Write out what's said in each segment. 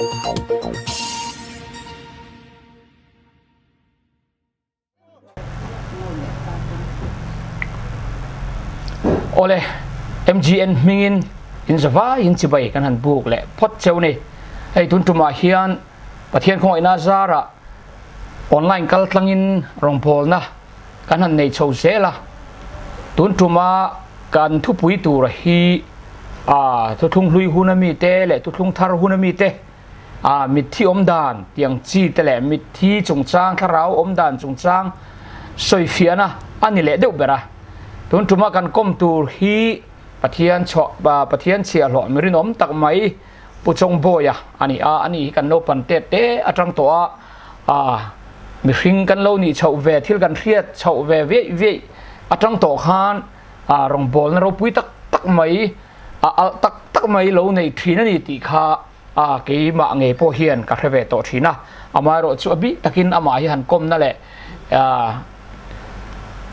Awle, MGN hmingin in zavaiin chibai kan han buk leh phawt cheu ni. Hei tun tumah hian Pathian khawngaihna zarah online kal tlangin rawngbawlna kan han nei chho zel a. Tun tuma kan thupui tur hi a thuthlung hlui hun ami te leh thuthlung thar hun ami te a mitthi awm dan tiang chi te leh mitthi chungchang thlarau awm dan chungchang sawifiahna a ni leh deuh ber a. Tun tuma kan kawm tur hi Pathian chhuah Pathian chhiahhlawh mi rinawm tak mai Pu Chawngbawi-a a ni a, ani hi kan naupan tet te atang tawh a, a mihring kan lo nih chhoh ve thil kan hriat chhoh ve viaih viaih atang tawh khan a rawngbawlna ropui tak tak mai a alh tak tak mai lo nei thin a ni tih kha a keimah ngei pawh hian ka hre ve tawh thin a, amaherawh chu a bik takin amah hi han kawmna leh a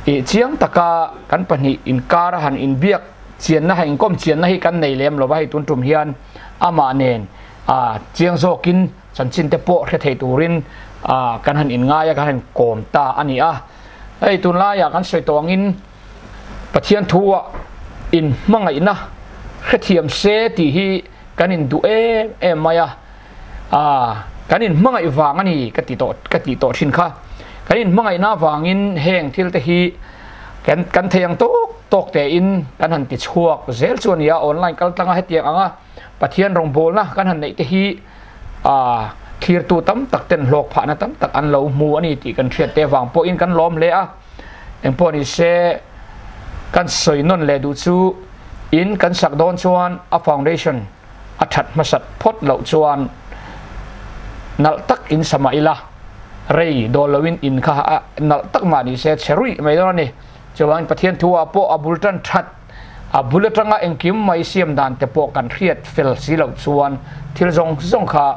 ih chiang taka kan pahnih inkara han inbiak chianna han inkawm chianna hi kan nei lem lova hei tun tum hian amah nen a chiang zawkin chanchin te pawh hre thei turin a kan han inngai a kan han kawm ta a ni a, hei tunlaiah kan sawi tawh angin Pathian thu-ah inhmangaihna hrethiam se tih hi kan induh em em mai a, aa kan inhmangaih vang a ni ka ti tawh ka tih tawh thin kha. Kan inhmangaihna avangin heng thil te hi kan kan thei ang tawk tawk tein kan han ti chhuak zel chu a ni a, online kal tlanga hetiang anga Pathian rawngbawlna kan han neih te hi aa thlirtu tam tak ten hlawk phahna tam tak an lo hmu a ni tih kan hriat te avang pawhin kan lawm hle a. Engpawh ni se kan sawi nawn leh duh chu in kan sak dawn chuan a foundation a that hmasat phawt loh chuan nalh tak in sa mah ila rei dawl loin in kha a nalh tak mah ni se chhe ruih mai dawn a ni. Chuvangin Pathian thu ah pawh a bul tan that a bul atanga engkim mai siam dan te pawh kan hriat fel si loh chuan thil zawng zawng kha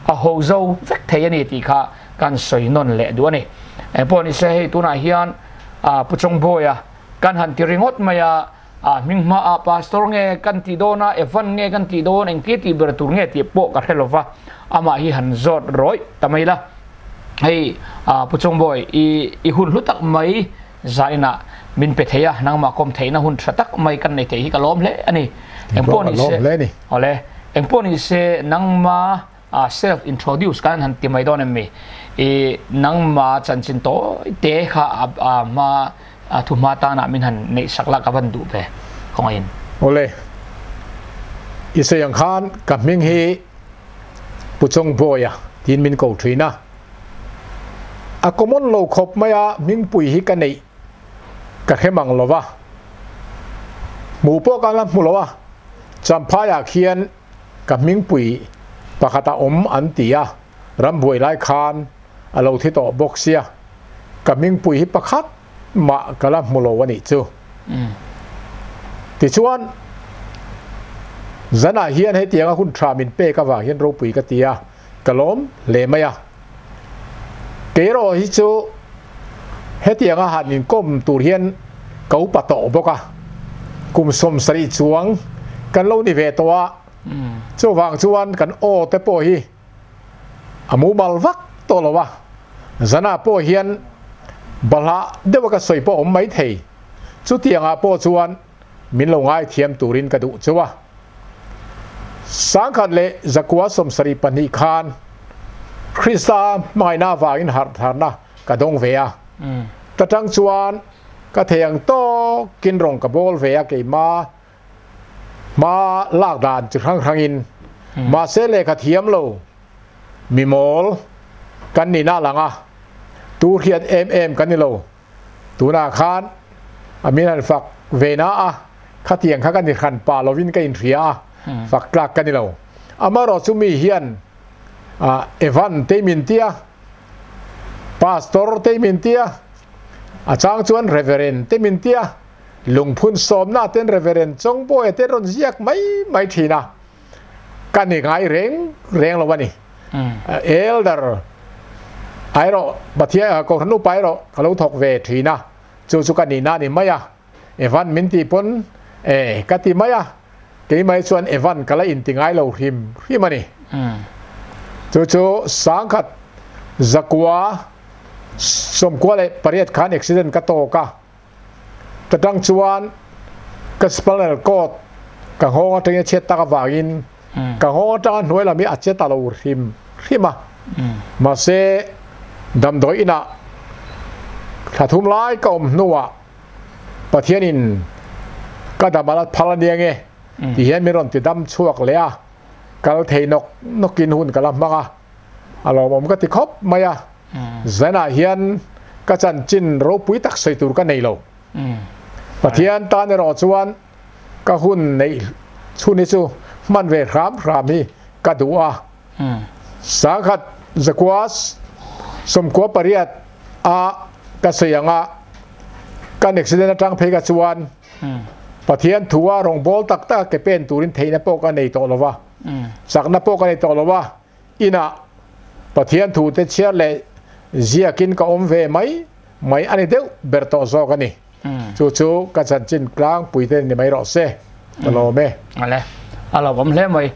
a ho zo vek thei a ni tih kha kan sawi nawn leh duh a ni. Engpawh ni se hei tunah hian Pu Chawngbawi-a kan han ti ringawt mai a, hming hmaah Pastor nge kan tih dawn a, Evan nge kan tih dawn, engtia tih ber tur nge tih pawh ka hre lo va, amah hi han zawt rawih ta mai la. Hei Pu Chawngbawi, i hun hlu tak mai zainah min pe thei a, nangmah kawm theihna hun tha tak mai kan nei thei hi ka lawm hle a ni. Engpawh ni se, awle, engpawh ni se nangma a self introduce kan han ti mai dawn em mi i nangma chanchin tawi te kha a hma a thu hma tana min han neih sak la ka van duh ve khawngaih in. Awle, i sawi ang khan ka hming hi Pu Chawngbawi-a tiin min ko thin a, a common lo khawp mai a hmingpui hi ka neih ka hre mang lo va, hmuh pawh ka la hmu lo a, Champhaiah khian Ka hmingpui pakhat a awm an ti a, rambuai lai khan a lo thi tawh bawk sia, ka hmingpui hi pakhat mah ka la hmu lo a nih chu. Tichuan, zanah hian hetianga hun tha min pek avang hian ropui ka ti a, ka lawm hle mai a. Kei erawh hi chu hetianga han inkawm tur hian ka upa tawh bawk a, kum 70 chuang kan lo ni ve tawh a, chuvang chuan kan aw te pawh hi a mumal vak tawh lo a, zanah pawh hian balhah deuha ka sawi pawh a awm mai thei, chutiangah pawh chuan min lo ngaithiam turin ka duh chauh a. 1972 khan Krista hmangaihna avangin harhtharna ka dawng ve a. Ta tang chuan ka thei ang tawkin rawng ka bawl ve a keima hma lak dan chi hrang hrangin. Mahse lehkha thiam lo mi mawl kan nihna a lang a, tu hriat em em kan ni lo. Tunah khan a min han fak ve na a, khatiang kha ka ni hran pah lovin ka inhria a, fak tlak ka ni lo. Amaherawh chu mi hian Evan te min ti a, Pastor te min ti a, a chang chuan Reverend te min ti a, lungphun sawmna ten Reverend Chawngbawi te rawn ziak mai mai thin a, ka ni ngai reng reng lo a ni. Elder ai rawh Pathian Kohhran upa ai rawh ka lo thawk ve thin a, chu chu ka nihna a ni mai a, Evan min tih pawn e ka ti mai a, keimah chuan Evan ka la inti ngai lo hrim hrim a ni. Chu chu sangkhat zakua sawmkua leh pariat khan accident ka tawk a. Ta tang chuan ka spinal cord ka nghawng atangin a chhiat tak avangin ka nghawng atanga hnuai lam hi a che ta lo hrim hrim a. Mahse damdawi inah thla thum lai ka awm hnuah Pathianin ka dam a la phal ania nge ti hian min rawn ti dam chhuak leh a, kal thei nawk nawkin hun ka la hmang a, a lawmawm ka ti khawp mai a. Zanah hian ka chanchin ropui tak sawi tur ka nei lo. Pathian tan erawh chuan ka hun neih chhun hi chu hman ve hram hram hi ka duh a. Sangkhat zakua sawmkua pariat a ka sawi ang a, kan accident atang phei ka chuan Pathian thu a rawngbâwl tak tak a ke pen turin theihna pawh ka nei tawh lo va, chakna pawh ka nei tawh lo va. Inah Pathian thute chhiar leh ziakin ka awm ve mai mai a ni deuh ber tawh zawk a ni. Chu chu ka chanchin tlangpuite ni mai rawh se. Ka lawm e. Ale, a lo awm hle mai.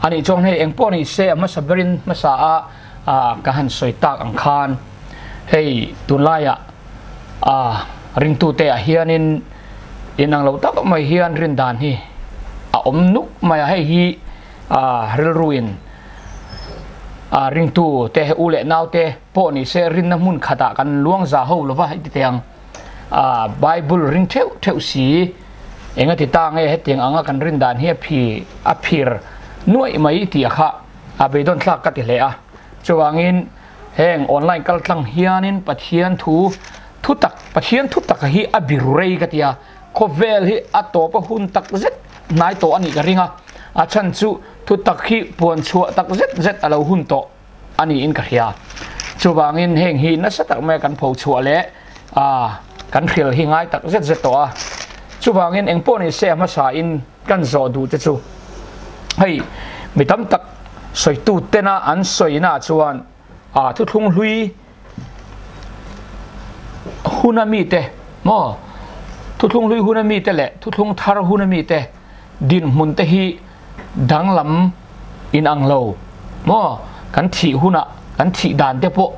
A nih chuan hei eng pawh ni se a hmasa berin hmasa a ka han sawi tak ang khan hei tunlaiah a ringtute ah hianin inang lo tak mai hian rindan hi a awm nuk mai a. Hei hi a rilruin a ringtu te u leh nau te pawh ni se rinna hmun khatah kan luang za ho lova hei ti teng a Bible ring theuh theuh si enga ti ta nge hetiang anga kan rin dan hi a phi a phir nuaih mai ti a kha a beidawn thlak ka ti hle a chuwangin heng online kal tlang hianin Pathian thu thu tak Pathian thu tak hi a biru rei ka tia Khawvel hi a tawp a hun tak zet hnai tawh a nih ka ring a, a chhan chu thu tak hi puan chhuah tak zet zet a lo hun tawh a niin ka hria. Chuvangin heng hi nasa tak mai kan pho chhuah leh kan hril hi ngai tak zet zet tawh a. Chuvangin eng pawh ni se a hmasa in kan zawh duh te chu hei mi tam tak sawitu tena an sawina chuan a thuthlung hlui huna mite maw thuthlung hlui huna mite leh thuthlung thar huna mite dinhmun te hi danglam inang lo maw kan thih huna kan thih dan te pawh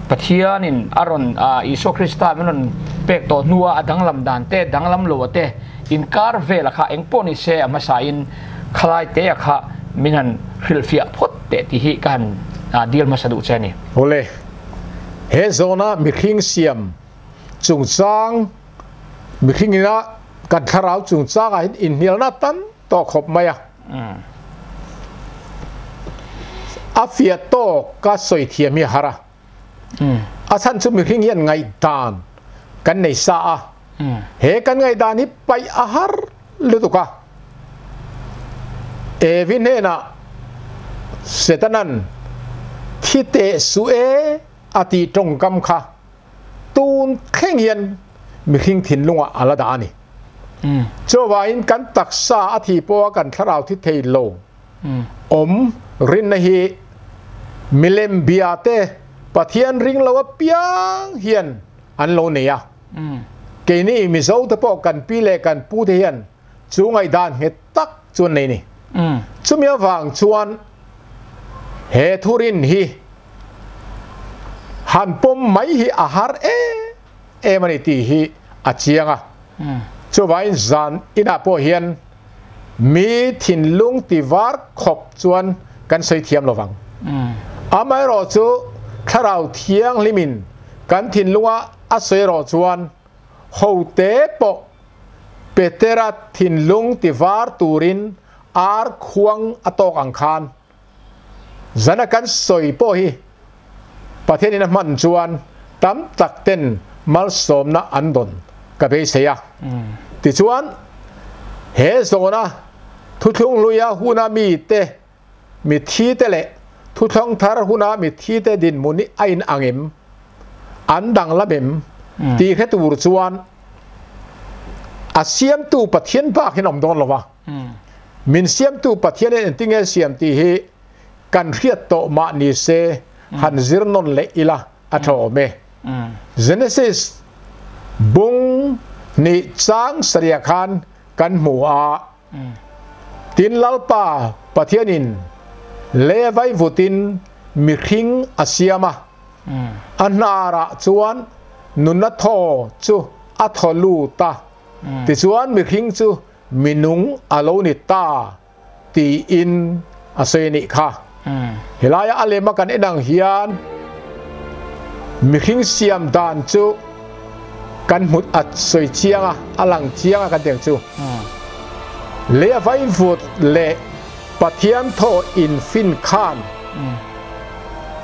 Pathianin a rawn Isua Krista min rawn pek tawh hnua a danglam dan te danglam lo te inkar vela kha engpawh ni se a hmasa in khalai te a kha min han hrilhfiah phawt teh tih hi ka han deal hmasa duh che a ni. Awle, he zawna mihring siam chungchang, mihring ina kan thlarau chungchangah hian inhnialna tam tawh khawp mai a. A fiah tawk ka sawi thiam hi a har a. A chhan chu mihring hian ngaihdan kan nei sa a. He kan ngaihdan hi paih a har lutuk a. Evi hnenah Setanan thi teh suh e a tih tawngkam kha tun thleng hian mihring thinlungah a la dah a ni. Chuvangin kan taksa a thi pawha kan thlarau thi thei lo awm rinna hi milem bia te Pathian ring lo apiang hian an lo nei a. Keini Mizo te pawh kan pi leh kan pu te hian chu ngaihdan nghet tak chu an nei ni. Chumi avang chuan he thurin hi han pawm mai hi a har em em a ni tih hi a chiang a. Chuvangin zan inah pawh hian mi thinlung ti var khawp chuan kan sawi thiam lovang. Amaherawh chu thlarau thianghlimin kan thinlunga a sawi erawh chuan hote pawh Petera thinlung ti var turin ar khuang a tawk ang khan zana kan sawi pawh hi Pathianin a hman chuan tam tak ten malsawmna an dawn ka beisei a. Tichuan, he zawna thuthlung hluia huna mite mitthi te leh thuthlung thar huna mitthi te dinhmun hi a inang em? An danglam em? Tih hre tur chuan a siamtu Pathian bak hian awm dawn lo va. Min siamtu Pathian hian engtinge siam tih hi kan hriat tawh mah ni se han zir nawn leh ila a tha awm e. Genesis bung hnih chang sarih khan kan hmu a, tin Lalpa Pathianin Le vaivutin mihring a siam a, a hnarah chuan nunna thaw chu a thaw lut a, tichuan mihring chu minung a lo ni ta tiin a sawi a nih kha. Helaia a lema kan en ang hian mihring siam dan chu kan hmu a sawi chiang a, a lang chiang a kan ti ang chu. Lei a vaivut leh Pathian thaw in fin khan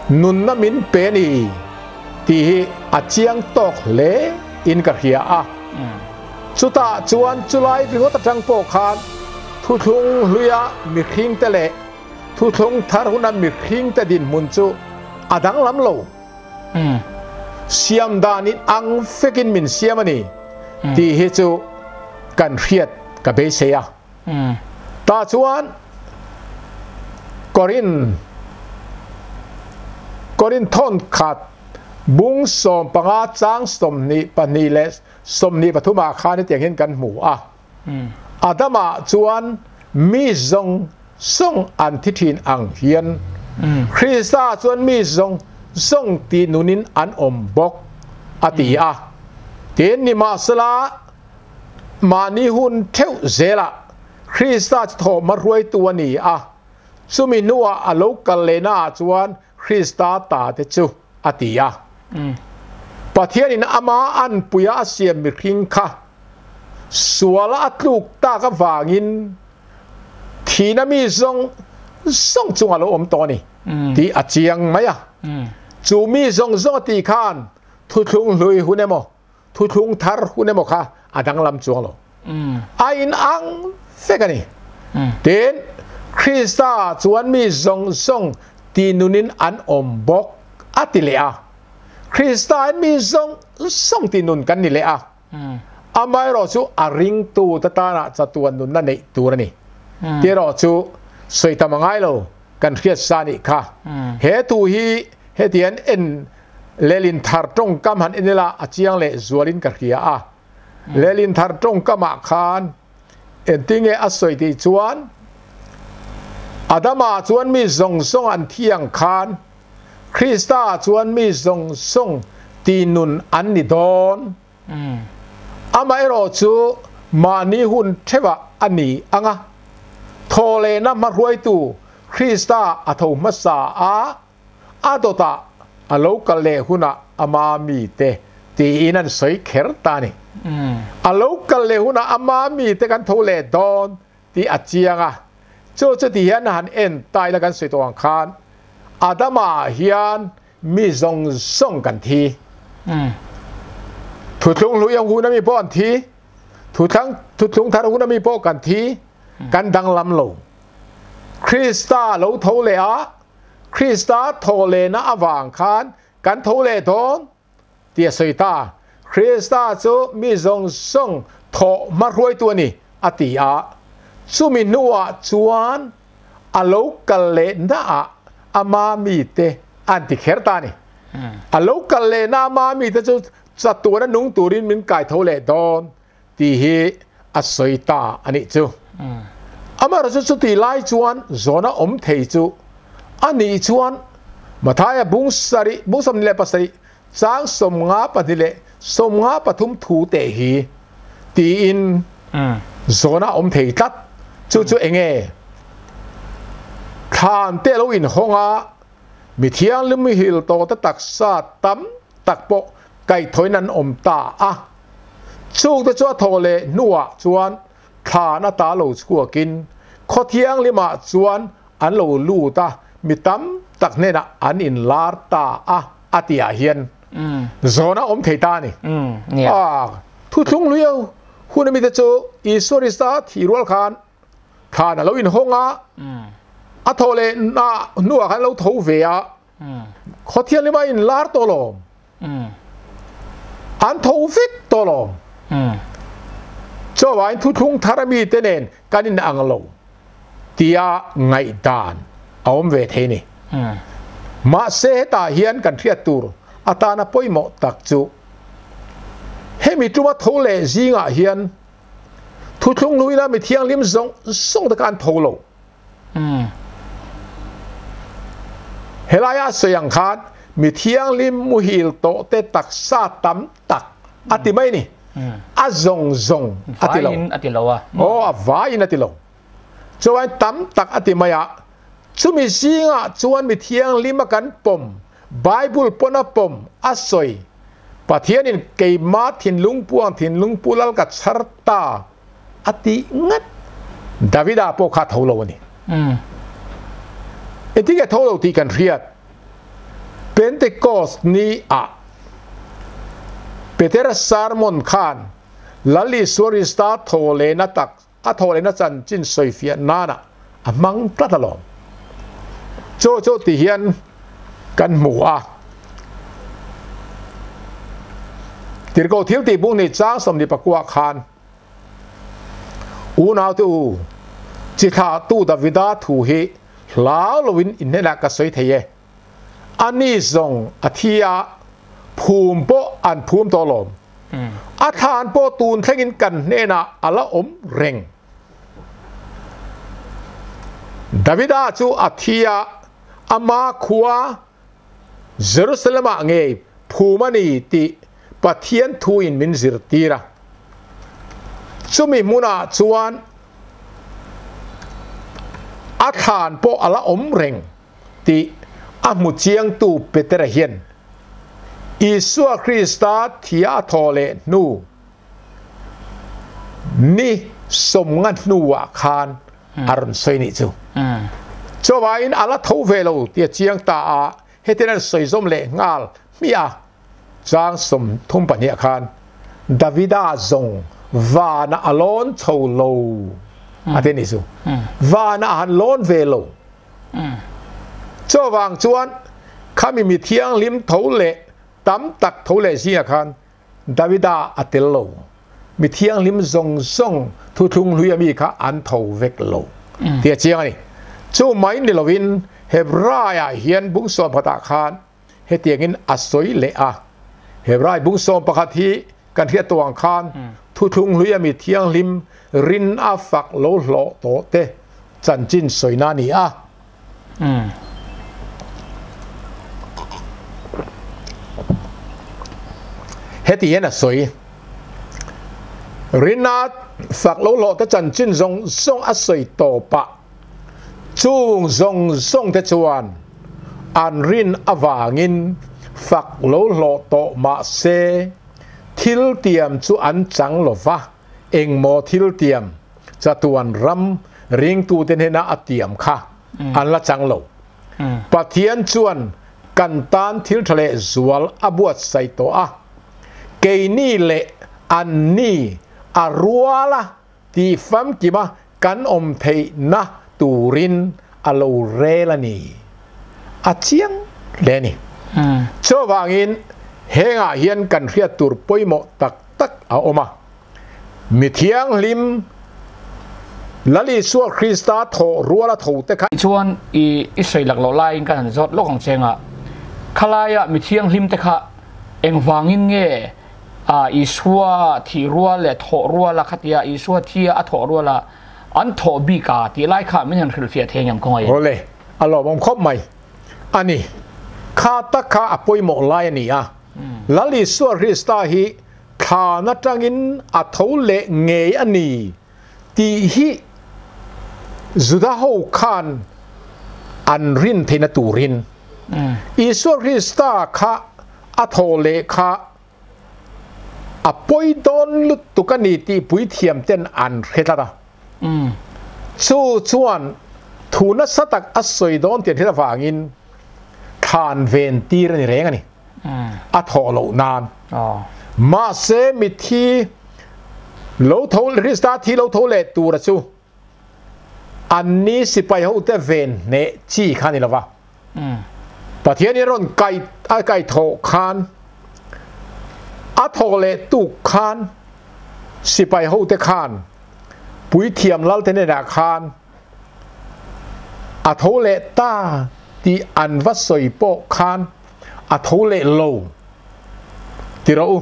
nunna min pe ni tih hi a chiang tawk hle in ka hria a. Chutah chuan chulai ringawt atang pawh khan thuthlung hluia mihringte leh thuthlung thar huna mihringte dinhmun chu a danglam lo. Siam dan in ang fekin min siam a ni tih hi chu kan hriat ka beisei a. Tah chuan Korin Korin thawnkhat bung 15 chang 22 leh 23 ah khan hetiang hian kan hmu a. Adama chuan mi zawng zawng an thi thin ang hian Krista chuan mi zawng zawng tih nunin an awm bawk a ti a. Tin, nimahsela Mahni hun theuh zelah Krista chu thawhhma hruaitu a ni a, chumi hnuah a lo kal lehnaah chuan Krista ta te chu a ti a. Pathianin ama anpuia a siam mihring kha suala a tluk tak avangin thihna mi zawng zawng chungah lo awm tawh a ni tih a chiang mai a. Chu mi zawng zawng a tih khan thuthlung hlui hun emaw Thuthlung thar hun emaw kha a danglam chuang lo. A in ang vek a ni. Tin, Krista chuan mi zawng zawng ti nunin an awm bawk a ti leh a. Krista in mi zawng zawng ti nun kan ni leh a. Amaherawh chu a ringtu te tanah chatuan nunna neih tur a ni. Ti erawh chu sawi tam a ngai lo, kan hriat sa nih kha. He thu hi hetiang en Lelin thar tawngkam han en ila a chiang leh zualin ka hria a. Lelin thar tawngkamah khan engtinge a sawi tih chuan Adama chuan mi zawng zawng an thi ang khan Krista chuan mi zawng zawng ti nun an ni dawn. Amaherawh chu mahni hun theuhah a ni ang a, thawhlehna hmahruaitu Krista a tho hmasa a, A dawtah a lo kal leh hunah ama mite tiin an sawi kher ta a ni. A lo kal leh hunah ama mite kan tho leh dawn tih a chiang a. Chu chu ti hian han en ta ila kan sawi tawh ang khan Adama hian mi zawng zawng kan thi. Thuthlung hlui ang hun ami pawh an thi, thuthlung thar hun ami pawh kan thi, kan danglam lo. Krista lo tho leh a, Krista thaw lehna avang khan kan tho leh dawn tih a sawi ta. Krista chu mi zawng zawng thawh hmahruaitu a ni, a ti a. Chumi hnuah chuan a lo kal lehnaah ama mite an ti kher ta a ni. A lo kal lehna ama mite chu chatuana nung turin min kai tho leh dawn tih hi a sawi ta a nih chu. Amaherawhchu chuti lai chuan zawna awm thei chu a nih chuan Mathaia bung sarih, bung 27, chang 52 leh 53 thu teh hi tiin zawna awm thei tlat. Chu chu eng nge? Thlan te lo inhawng a, mi thianghlim hil tawh te taksa tam tak pawh kaihthawin an awm ta a. Chungte chu a thawh leh hnuah chuan thlan ata lo chhuakin khaw thianghlimah chuan an lo lut a, mi tam tak hnenah an inlar ta a, a tihah hian zawn a awm thei ta a ni. Thuthlung lui hun amite chu Isua Krista thih rual khan thlan a lo inhawng a, a thawh leh hnuah khan a lo tho ve a, Khaw thianghlim a inlar tawh lawm. An tho vek tawh lawm. Chuavain thuthlung thar a mite nen kan in ang lo tia ngaihdan a awm ve thei ni. Mahse hetah hian kan hriat tur atana pawimawh tak chu hemi tuma tho leh zingah hian thuthlung hnuina mi thianghlim zawng zawng te kha an tho lo. Helaia sawi ang khan mi thianghlim muhil tawh te taksa tam tak a ti mai ni. A zawng zawng a ti lo. Vaiin a ti lo a. Aw, a vaiin a ti lo. Chuan tam tak a ti mai a. Chumi zingah chuan mi thianghlim a kan pawm, Bible pawn a pawm, a sawi. Pathianin keima thinlung pu ang thinlung pu lal ka chhar ta a tih ngat. Davida pawh kha a tho lo a ni. Engtin nge tho lo tih kan hriat? Pentecost ni ah Petera sermon khan Lal Isua Krista thaw lehna tak a thaw lehna chanchin sawifiah nana a hmang tlat alawm. Chaw chaw ti hian kan hmu a. Tirhkoh thil tih bung ni chang 24 khan Unaute u, chi thlahtu Davida thu hi hlau loin in hnenah ka sawi thei e. Ani zawng a thi a, phum pawh an phum tawh lawm. A thlan pawh tun thlengin kan hnenah a la awm reng. Davida chu a thi a, ama khua Jerusalem-ah ngei phum a ni tih Pathian thuin min zirtir a. Chumi hmunah chuan a thlan pawh a la awm reng tih a hmu chiangtu Petera hian Isua Krista thia a thaw leh hnu ni sawmnga hnuah khan a rawn sawi nih chu. Chuvangin a la tho ve lo tih a chiang ta a, hetiang an sawi zawm leh nghal hmiah a. Chang 32 khan Davida zawng vana a lawn chho lo a ti nih chu. Vana a han lawn ve lo. Chuvang chuan khami mi thianghlim tho leh tam tak tho leh zingah khan Davida a tel lo. Mi thianghlim zawng zawng thuthlung hlui ami kha an tho vek lo tih a chiang a ni. Chu mai ni lovin Hebraiah hian bung 11ah khan hetiangin a sawi leh a. Hebrai bung 11 hi kan hriat tawh ang khan thuthlung hlui ami thianghlim rin a fak lo hlawh tawh te chanchin sawina a ni a. Heti hian a sawi. Rin a fak lo hlawh te chanchin zawng zawng a sawi tawpah chung zawng zawng te chuan an rin avangin fak lo hlawh tawh mah se thil tiam chu an chang lo va, engmaw thil tiam chatuan ram ringtute hnena a tiam kha an la chang lo. Pathian chuan kan tan thil tha leh zual a buatsaih tawh a, keini leh an ni a rual a tih famkima kan awm theihna turin a lo rel a ni. A chiang hle a ni. Chuvangin hengah hian kan hriat tur pawimawh tak tak a awm a. Mi thianghlim Lal Isua Krista thawh rual a tho te kha. Chuan i i sawi lak loh laiin kan han zawt lawk ang che nga, khalaia mi thianghlim te kha engvangin nge a Isua thih rual leh thawh ruala khatia Isua thia a thawh ruala an thawh bik a tih lai kha min han hrilhfiah thei ngem khawngaih? Awle, a lawmawm khawp mai a ni. Kha tak kha a pawimawh lai a ni a. Lal Isua Krista hi thlan atangin a tho leh ngei a ni tih hi Juda ho khan an rin theihna turin Isua Krista kha a thaw leh kha a pawi dawn lutuk a ni tih puithiam ten an hre tlat a. Chu chuan thu nasa tak a sawi dawn tih an hriat avangin thlan ven tir a ni reng a ni. A thawh loh nan. Mahse mithi lo tho Krista thi lo tho leh tura chu an ni sipai ho te ven hneh chi kha ni lova. Pathian in rawn kai a kai thawh khan a thawh leh tuk khan sipai ho te khan puithiam lal te hnenah khan a tho leh ta tih an va sawi pawh khan a tho leh lo ti rawh u,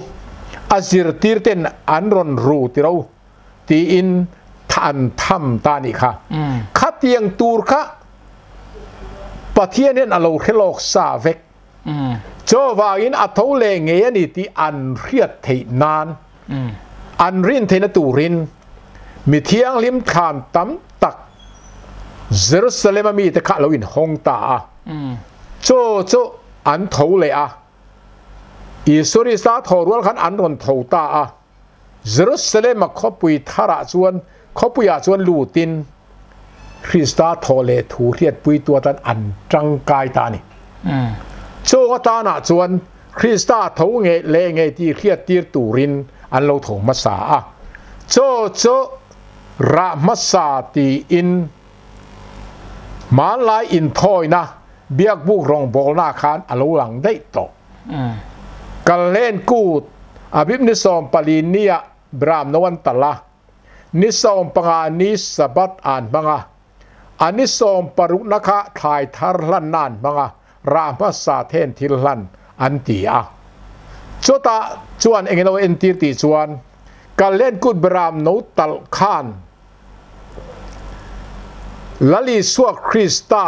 a zirtir ten an rawn ru ti rawh u tiin an tham ta nih kha. Khatiang tur kha. Pathian hian a lo hre lawk sa vek. Chuvangin a tho leh ngei a ni tih an hriat theih nan, an rin theihna turin mi thianghlim thlan tam tak Jerusalem-a mite kha a lo inhawng ta a. Chu chu an tho leh a, Isua Krista thaw rual khan an rawn tho ta a. Jerusalem-a khawpui tharah chuan khawpuiah chuan lutin Krista thawh leh thu hriatpuitu atan an tangkai ta a ni. Chung atanah chuan Krista tho ngei leh ngei tih hriattir turin an lo tho hmasa a. Chu chu rah hmasa tiin hmanlai inthawina biakbuk rawngbawlna khan a lo lang daih tawh. Kalhlen kut Abib ni 14 nia Bram no an tal a, ni 15 ni Sabbath an hmang a, a ni 60 na kha thlai thar hlanna an hmang a, rah hmasa then thil hlan an ti a. Chutah chuan eng ilo entir tih chuan Kalhlen kut Bram no talh khan Lal Isua Krista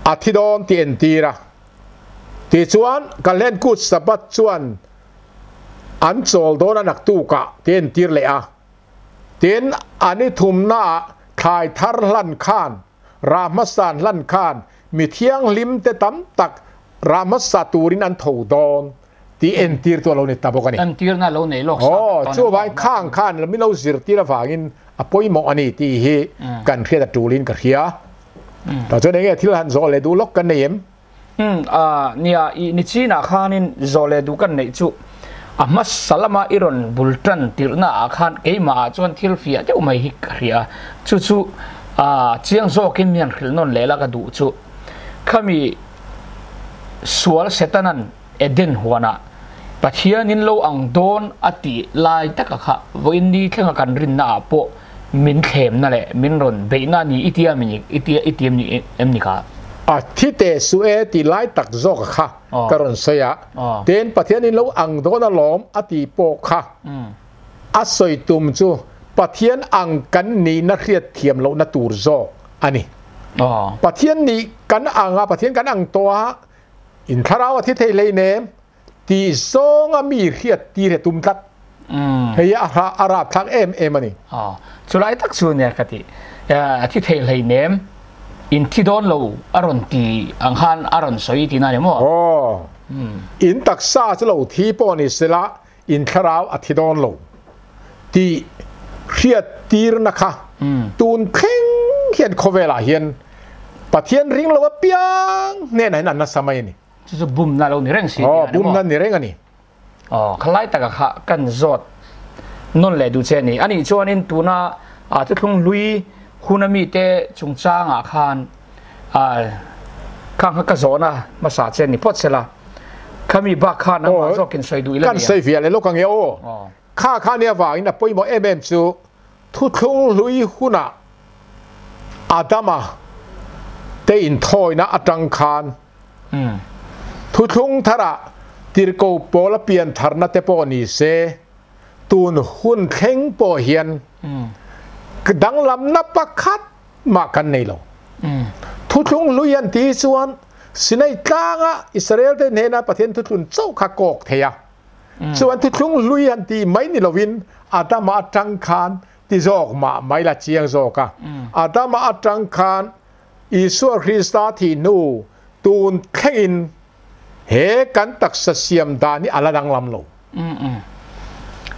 a thi dawn tih entir a. Tichuan, Kalhlen kut Sabbath chuan an chawl dawn a naktukah tih entir leh a. Tin, a ni thumnaah thlai thar hlan khan, rah hmasan hlan khan mi thianghlim te tam tak rah hmasa turin an tho dawn tih entir chu a lo ni ta bawk a ni. Entirna a lo nei lawk sa Aw, chuvangin khang khan min lo zirtir avangin a pawimawh a ni tih hi kan hriat a tulin ka hria. Tah chuan enge thil han zawh leh duh lawk kan nei em? Umm, a, nia, i ni chinah khanin zawh leh duh kan neih chu a hmasa lama i rawn bul tan tirhna ah khan keimah ah chuan thil fiah deuh mai hi ka hria a, chu chu, a, chiang zawkin mi han hrilh nawn leh la ka duh chu. Khami sual Setanan Eden huanah Pathianin lo ang dawn a tih lai taka kha vawiin ni thlenga kan rinna ah pawh min thlemna leh min rawn beihna a ni i tia mi i tia i ti em ni em ni kha? A thi teh suh e tih lai tak zawk kha ka rawn sawi a, tin Pathianin lo ang dawn alawm a tih pawh kha a sawi tum chu Pathian ang kan nihna hriat thiam lohna tur zawk a ni. Pathian nih kan ang a, Pathian kan ang tawh a, In thlarau a thi thei hleinem tih zawnga mi hriat tir hi a tum tlat. Hei hi a rapthlak em em a ni. Chulai tak chu nia ka ti. A thi thei hleinem, in thi dawn lo a rawn ti ang khan a rawn sawi tihna a ni maw? Aw. In taksa chu lo thi pawh ni sela in thlarau a thi dawn lo tih hriat tirna kha tun thleng hian khawvelah hian Pathian ring lo apiang hnenah hian an nasa mai a ni. Chu chu bumna lo ni reng si tih a ni maw? Bumna ni reng a ni. Aw, khalai taka kha kan zawt nawn leh duh che a ni. Anih chuanin tuna thuthlung hlui huna mite chungchangah khan Khang kha ka zawhna hmasa che ni phawt sela, khami bak khan amah zawkin sawi duh ila ni. Kan sawi vial e lawk ang e aw. Kha kha nia vangin a pawimawh em em chu thuthlung hlui hunah Adama te inthawina atang khan thuthlung tharah tirhko pawla pian tharna te pawh ni se tun hun thleng pawh hian danglamna pakhat mah kan nei lo. Thuthlung hlui an ti chuan Sinai tlanga Israel te hnena Pathian thuthlun chauh kha kawk thei a. Chuan thuthlung hlui an ti mai ni lovin Adama atang khan ti zawk mah mai la chiang zawk a. Adama atang khan Isua Krista thih hnu tun thlengin he kan taksa siam dan hi a la danglam lo.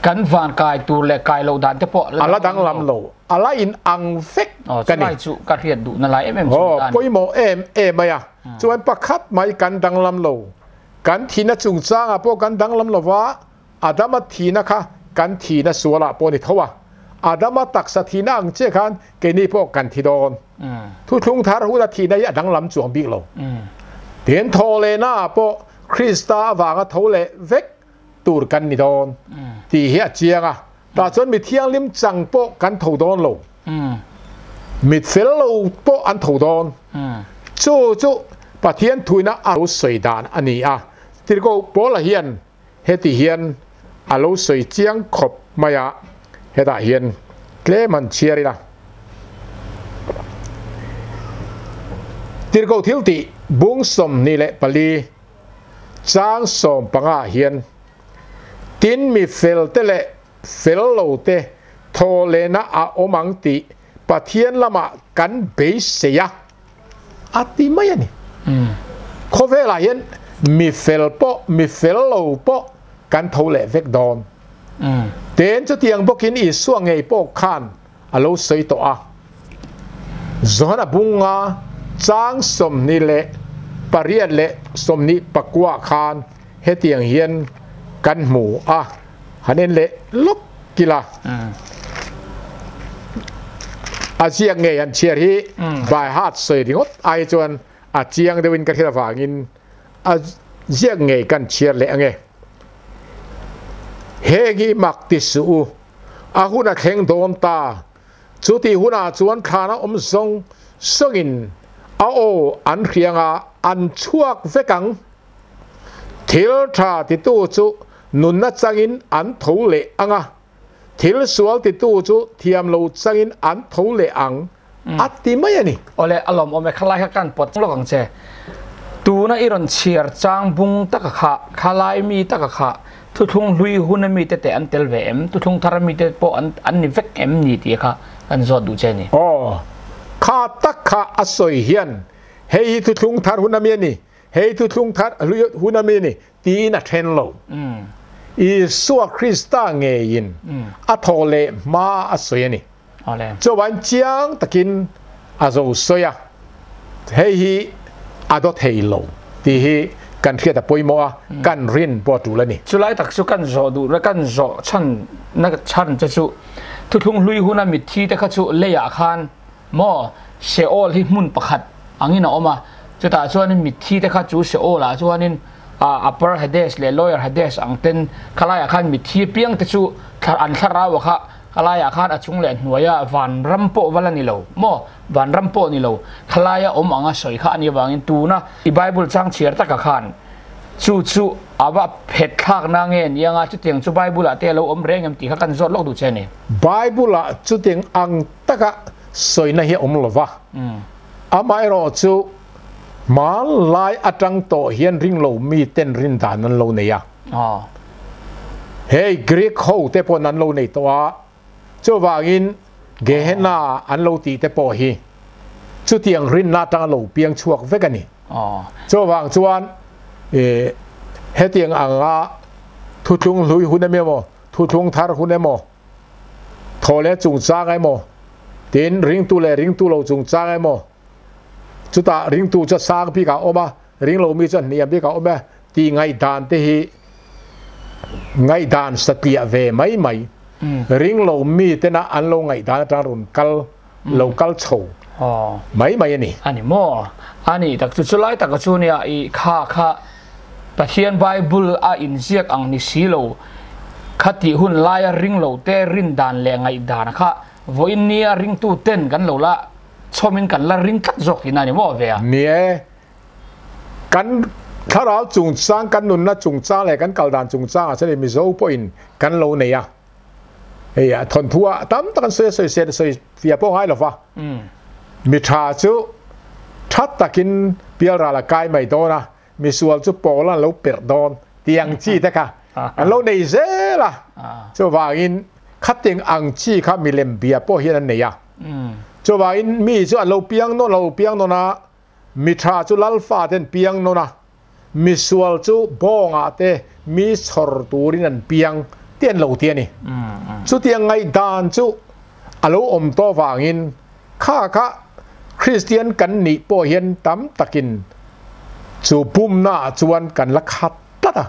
Kan van kai tur leh kai loh dan te pawh a la danglam lo. A la in ang vek ka ni. Chulai chu ka hriat duh na lai em em chu ta ni. Pawimawh em em mai a. Chuan pakhat mai kan danglam lo. Kan thihna chungchangah pawh kan danglam lo va, Adama thihna kha kan thihna sualah pawh a ni tho a. Adama taksa thihna ang chiah khan keini pawh kan thi dawn. Thuthlung thar huna thihna hi a danglam chuang bik lo. Tin, thawhlehnaah pawh Krista avanga tho leh vek tur kan ni dawn tih hi a chiang a. Tah chuan mi thianghlim chang pawh kan tho dawn lo. Mit fel lo pawh an tho dawn. Chu chu Pathian thuina a lo sawi dan a ni a. Tirhkoh Paula hian heti hian a lo sawi chiang khawp mai a, hetah hian tlem han chhiar ila. Tirhkoh thiltih bung 24 chang 15 hian, Tin mi felte leh fel lote thaw lehna a awm ang tih Pathian lamah kan beisei a, a ti mai a ni. Khawvelah hian mi fel pawh mi fel lo pawh kan tho leh vek dawn. Ten chutiang bawkin Isua ngei pawh khan a lo sawi tawh a. Johana bunga chang 28 leh 29 khan hetiang hian kan hmu a, han en leh lawk kila. A ziak ngei han chhiar hi by heart sawi ringawt ai chuan a chiang deuhin ka hriat avangin a ziak ngei kan chhiar leh ange. Heng hi mak ti suh u, a hun a thleng dawn ta. Chutih hunah chuan thlana awm zawng zawngin a aw an hriang a, an chhuak vek ang. Thil tha titu chu nunna changin an tho leh ang a, thil sual titu chu thiam lo changin an tho leh ang, a ti mai a ni. Awle, a lawmawm e, khalai kha kan pawt lawk ang che. Tuna i rawn chhiar chang bung taka kha, khalai mi taka kha, thuthlung hlui hun a mite te an tel ve em? Thuthlung thar a mite pawh an an ni vek em ni tih kha kan zawt duh che a ni. Aw, kha tak kha a sawi hian hei hi thuthlung thar hun a mi a ni, hei thuthlung thar hlui hun a mi a ni tiin a then lo. Isua Krista ngeiin a thawh leh hma a sawi a ni. Chuan chiang takin a zo sawi a, hei hi a daw thei lo tih hi kan hriat a pawimawh a, kan rin pawh a tul a ni. Chulai tak chu kan zawh duh na kan zawh chhan na chhan che chu thuthlung hlui huna mitthi te kha chu leiah khan maw Sheol hi hmun pakhat angin a awm a, chutah chuanin mitthi te kha chu Sheol ah chuanin Upper Hades leh Lower Hades ang ten khalaiah khan mitthi piang te chu an thlarau a kha Khalaiah khan a chung leh hnuaia vanram pawh va la ni lo maw? Vanram pawh ni lo, khalaia awm anga sawi kha a nih avangin tuna i Bible chang chhiar taka khan chu chu a va phet thlak na nge ni anga chutiang chu Bible ah te a lo awm reng em tih kha kan zawt lawk duh che a ni. Bible ah chutiang ang taka sawina hi a awm lo va, amaherawh chu hmanlai atang tawh hian ringlo miten rindan an lo nei a. Hei Greek ho te pawh an lo nei tawh a, chuvangin Gehenna an lo tih te pawh hi chutiang rinna atanga lo piang chhuak vek a ni. Chuvang chuan hetiang anga thuthlung hlui hun emaw, thuthlung thar hun emaw, thaw leh chungchang emaw, tin ringtu leh ringtu lo chungchang emaw, chutah ringtu chu a sang bikah a awm a, ringlo mi chu a hniam bikah a awm e tih ngaihdan te hi ngaihdan satliah ve mai mai ringlo mi tena an lo ngaihdan atang rawn kal lo kal chho mai mai a ni. A ni maw? A ni tak chu chulai taka chu nia i kha kha Pathian Bible a inziak ang ni si lo kha tih hun laia ringlo te rindan leh ngaihdan kha vawiin nia ringtu ten kan lo la chhawmin kan la ring tlat zawk tihna a ni maw ve a? Ni e, kan thlarau chungchang, kan nunna chungchang leh kan kal dan chungchangah chuan Mizo pawhin kan lo nei a. Hei a thawnthu ah tam tak an sawi a, sawi se sawi fiah pawh ngai lo va. Mi tha chu tha takin pialral a kai mai dawn a, misual chu pawl an lo perh dawn tih ang chi te kha an lo nei zel a. Chuvangin khating ang chi kha milem bia pawh hian an nei a. Chuvangin mi chu an lo piang nawn lo piang nawn a, mi tha chu lalfa te an piang nawn a, misual chu bawngah te mi chhawr turin an piang tih an lo ti a ni. Chutiang ngaihdan chu a lo awm tawh vangin kha kha Kristian kan nih pawh hian tam takin chu pumnaah chuan kan la khat tlat a,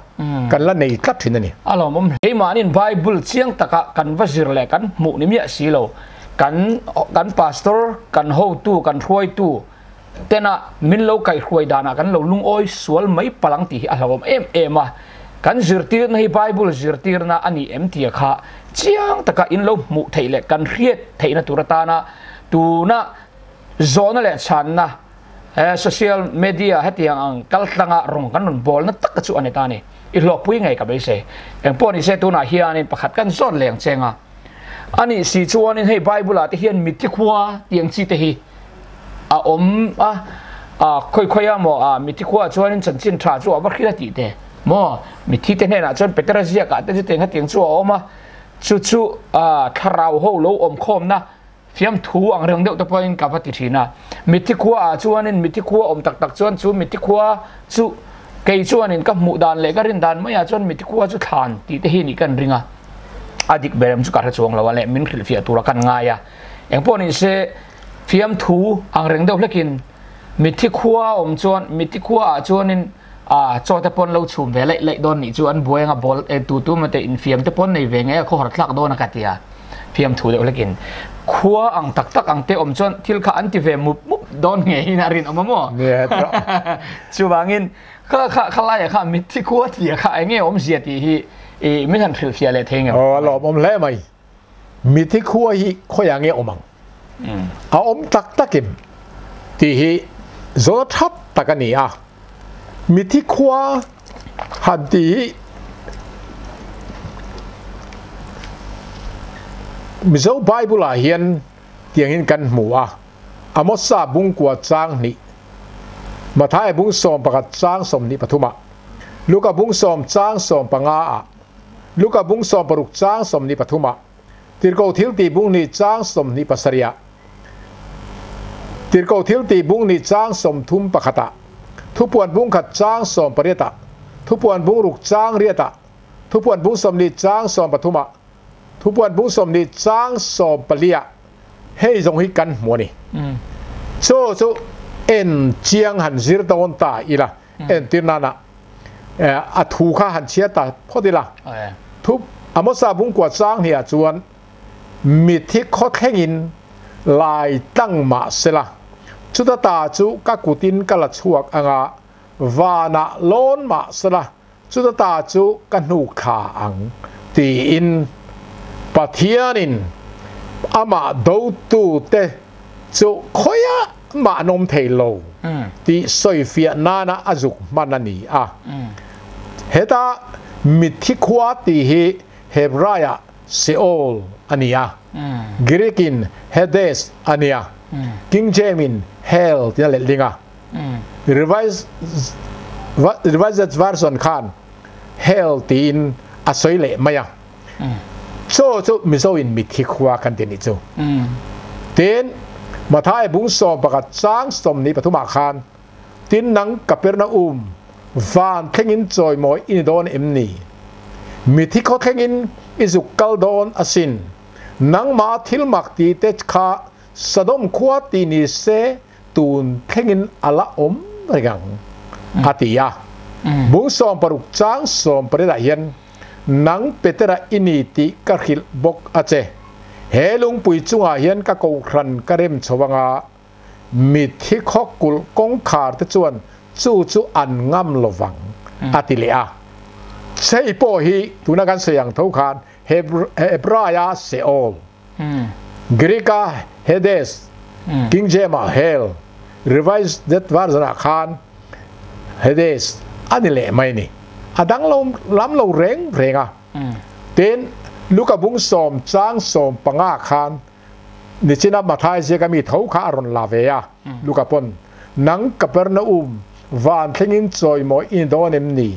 kan la nei tlat thin a ni. A lawmawm hle. Mahniin Bible chiang taka kan va zir leh kan hmuh ni miah si lo. Kan kan pastor, kan hotu, kan hruaitu tena min lo kaihhruai danah kan lo lungawi sual mai palang tih hi a hlauhawm em em a. Kan zirtirna hi Bible zirtirna a ni em tia kha chiang taka in lo hmuh theih leh kan hriat theihna tur atana tuna zawhna leh chhanna He social media hetiang ang kal tlanga rawng kan rawn bawlna tak chu a ni ta a ni. I hlawkpui ngei ka beisei. Engpawh ni se tunah hianin pakhat kan zawt leng cheng a. A nih si chuanin hei Bible ah te hian mitthi khua tiang chi te hi a awm a. A khoi khoi a maw a mithi khua chuanin chanchin tha chu a va hril a tih te maw mithi te hnenah chuan Petera ziakah te chu tiang hetiang chu a awm a chu chu a thlarau ho lo awm khawmna fiamthu ang reng deuh te pawhin ka va ti thin a mithi khua ah chuanin mithi khua awm tak tak chuan chu mithi khua chu kei chuanin ka hmuh dan leh ka rin dan maiah chuan mithi khua chu thlan tih te hi nih kan ring a a dik berem chu ka hre chuang lo a leh min hrilhfiah tura kan ngai a engpawh ni se Fiamthu ang reng deuh hlekin mitthi khua a awm chuan mitthi khua ah chuanin ah chaw te pawn lo chhum ve laih laih dawn nih chu an buai anga ball eh tu tu emaw te infiam te pawn nei ve ngei a khawhar thlak dawn a ka ti a fiamthu deuh hlekin khua ang tak tak ang te awm chuan thil kha an ti ve mup mup dawn ngeiin a rinawm a maw chuvangin kha kha khalaiah kha mitthi khua tih kha eng nge awmzia tih hi ih min han hrilhfiah leh thei ngem. Aw a lawmawm hle mai. Mithi khua hi khawiah nge awm ang? A awm tak takin tih hi zawhna that tak a ni a. Mithi khua han tih hi Mizo Bible-ah hian tiangin kan hmu a, Amosa bungkua chang hnih, Mathaia bung 11 chang 23 ah, Luka bung 10 chang 15 ah, Luka bung 16 chang 23 ah, Tirhkoh thiltih bung hnih chang 27 ah, Tirhkoh thiltih bung hnih chang 31 ah, Thupuan bung khat chang 18 ah, Thupuan bung ruk chang riat ah, Thupuan bung 20 chang 13 ah, Thupuan bung 20 chang 14 ah hei zawng hi kan hmu a ni. Chu chu en chiang han zir dawn ta ila entir nana a thu kha han chhiat ta phawt ila thu Amosa bungkua chang hnih ah chuan mithi khaw thlengin lai tlang mah sela chuta ta chu ka kutin ka la chhuak anga vanah lawn mah sela chuta ta chu ka hnuk thla ang tiin Pathianin amah dotu te chu khawiah mah an awm thei lo tih sawifiah nana a zuk hman a ni a. Heta mitthi khua tih hi Hebraiah Sheol a ni a, Greek-in Hades a ni a, King James-in Hell tiin a letling a. Revised Version khan Hell tiin a sawi leh mai a. Chaw chu Mizo in mitthi khua kan ti nih chu. Tin, Mathai bung 11 chang 23 ah khan, Tin nang Kapernaum, van thlengin chawimawi i ni dawn em ni? Mitthi khaw thlengin i zuk kal dawn asin. Nangmah thil mak ti te kha Sodom khua ti ni se tun thlengin a la awm reng ang, a ti a. Bung 16 chang 18 ah hian, Nang Petera i ni tih ka hrilh bawk a che. He lungpui chungah hian ka kohhran ka rem chho anga, mitthi khaw kulh kawngkhar te chuan chu chu an ngam lo vang, a ti leh a. Hei pawh hi tuna kan sawi ang tho khan Hebraia Sheol, Greek-a Hades, King James-a Hell, Revised Version-ah khan Hades a ni leh mai ni. A dang lo lam lo reng reng a. Tin, Luka bung 10 chang 15 khan nichina Mathai ziaka mi tho kha a rawn la ve a. Luka pawn, Nang Kapernaum, van thlengin chawimawi i ni dawn em ni?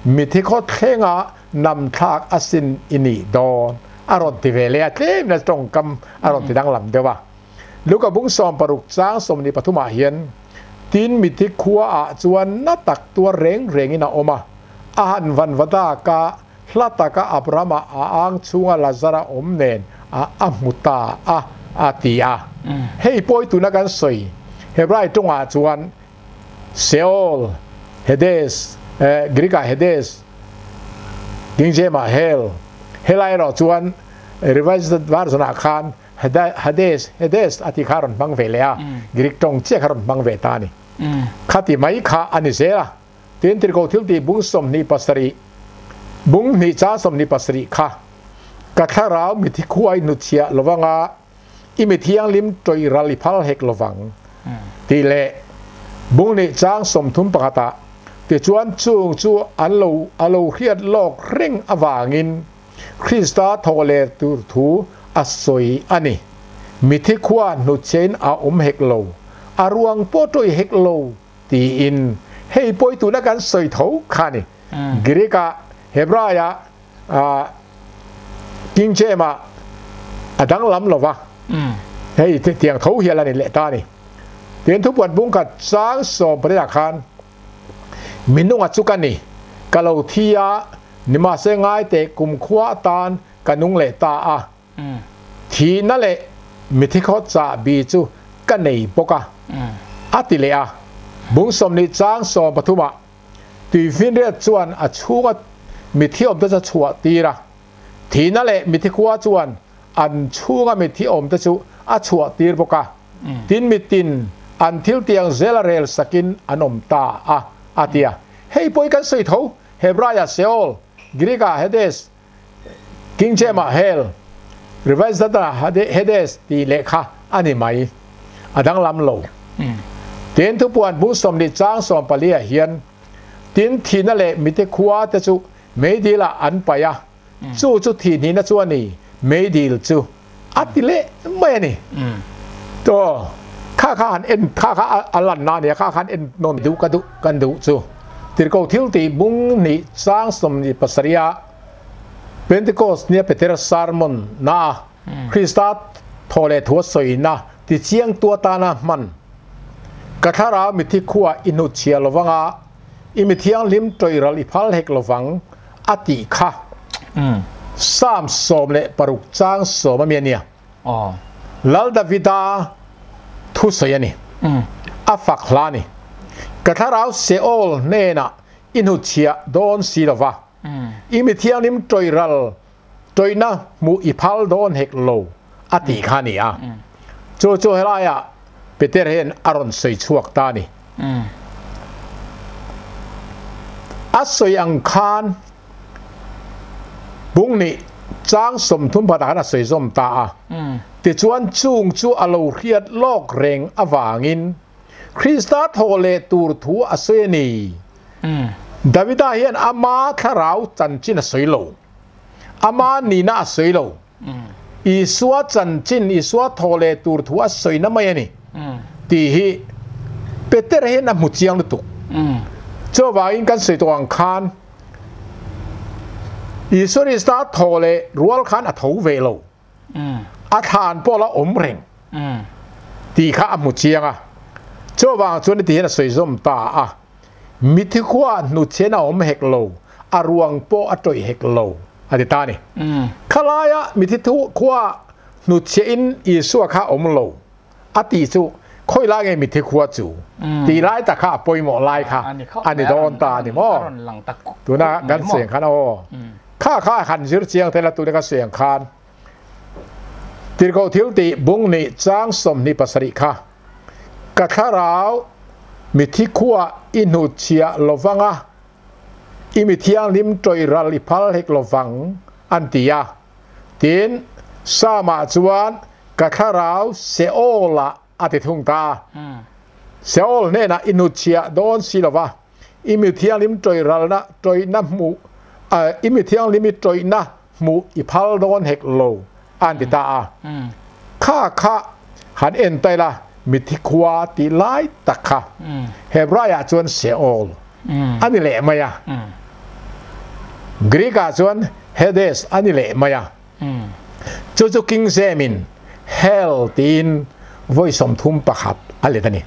Mithi khaw thlenga nam thlak a sin i nih dawn a rawn ti ve leh a, tlem in a tawngkam a rawn ti danglam deuh a. Luka bung 16 chang 23 ah hian, Tin mithi khua ah chuan na tak tuar reng reng in a awm a, a han van va dak a, hla taka Abrahama a ang chhunga Lazara awm nen a a hmu ta a, a ti a. Hei pawi tuna kan sawi Hebrai tawngah chuan Sheol, Hades, Greek ah Hades, King James ah Hell, helai erawh chuan Revised Version ah khan Hades, Hades a tih kha a rawn hmang ve leh a, Greek tawng chiah kha a rawn hmang ve ta a ni. Khati mai kha a ni zel a. Tin, Tirhkoh thiltih bung 27, bung hnih chang 27 kha ka thlarau mithi khuai hnutchhiah lovanga i mi thianghlim tawih ral i phal hek lovang tih leh bung hnih chang 31 ah tichuan chung chu an lo a lo hriat lawk reng avangin Krista thawk leh tur thu a sawi a ni. Mithi khua hnutchhiain a awm hek lo, a ruang pawh tawih hek lo. tiin hei pawh tuna kan sawi tho kha a ni. Greek-ah, Hebrai-ah, King James-ah a danglam lo va, hei tiang tho hial a ni leh ta a ni. Tin, thupuan bungkhat chang 18 ah khan Minunga chu ka ni, ka lo thi a, nimahse ngaite kumkhua atan ka nung leh ta a. Thihna leh mithikhaw chahbi chu ka nei bawk a, a ti leh a. Bung 20 chang 13 ah Tuifinriat chuan a chhunga mithi awmte chu a chhuah tir a. Thihna leh mithikhua chuan an chhunga mithi awmte chu a chhuah tir bawk a. Tin mitin an thil tiang zela rel sakin an awm ta a, a ti a. Hei pawh hi kan sawi tho, Hebraia Sheol, Greek-ah Hades, King James-ah Hell, Revised Standard-ah Hades tih lehkha a ni mai. A danglam lo. Tin, thupuan bung 20 chang 14 ah hian, Tin, thihna leh mite khua te chu meidil-ah an paih a, chu chu thihhnihna chu a ni, meidil chu a ti leh mai a ni. Aw, kha kha han en, kha kha a lanna a ni a, kha kha han en nawn duh ka duh, kan duh chu. Tirhkoh thil tih bung hnih chang 27 ah Pentecost nia Petera sermon na a Krista thaw leh thu a sawina ti chiang tu atana hman. Ka thlarau mithi khuah i hnutchhiah lovang a, i mi thianghlim tawihral i phal hek lovang a tih kha. Psalm 16 chang 10 a mi a nia. Lal Davida thu sawi a ni. A fak hla a ni. Ka thlarau Seol hnenah i hnutchhiah dawn si lo va, i mi thianghlim tawihral tawihna hmuh i phal dawn hek lo a tih kha a ni a. Chu chu helaiah Peter hian a rawn sawi chhuak ta a ni. A sawi ang khan Bung nih chang 30 pakhatah khan a sawi zawm ta a. Tichuan chung chu a lo hriat lawk reng avangin Krista thawh leh tur thu a sawi a ni. Davida hian ama thlarau chanchin a sawi lo. Ama nihna a sawi lo. Isua chanchin, Isua thawh leh tur thu a sawina mai a ni tih hi Peter hian a hmu chiang lutuk. Chuvangin kan sawi tawh ang khan Isua Krista thawh leh rual khan a tho ve lo. A thlan pawh la awm reng tih kha a hmu chiang a. Chuvang chuan heti hian a sawi zawm ta a, Mithi khua hnutchhen a awm hek lo, a ruang pawh a tawih hek lo, a ti ta a ni. Khalaia mithi khua hnutchhiahin Isua kha awm lo a tih chu khawi lai nge mithi khua chu tih lai tak kha a pawimawh lai kha a ni dawn ta a ni maw? Tuna kan sawi ang khan aw, kha kha han zir chiang thei la tuna ka sawi ang khan Tirhkoh thil tih bung nih chang 27 kha Ka thlarau mithi khuah i hnutchhiah lovang a, i mi thianghlim tawih ral i phal hek lovang, an ti a. Tin, Psalm-ah chuan ka thlarau Seol-ah a ti thung ta a. Seol hnenah i hnutchhiah dawn si lova, i mi thianghlim tawih ralna tawihna hmuh, i mi thianghlim i tawihna hmuh i phal dawn hek lo an ti ta a. Kha kha han en ta ila mithi khua tih lai tak kha Hebraiah chuan Sheol a ni leh mai a, Greek-ah chuan Hades a ni leh mai a. Chu chu King James-in Hell tiin vawi 31 a let a ni.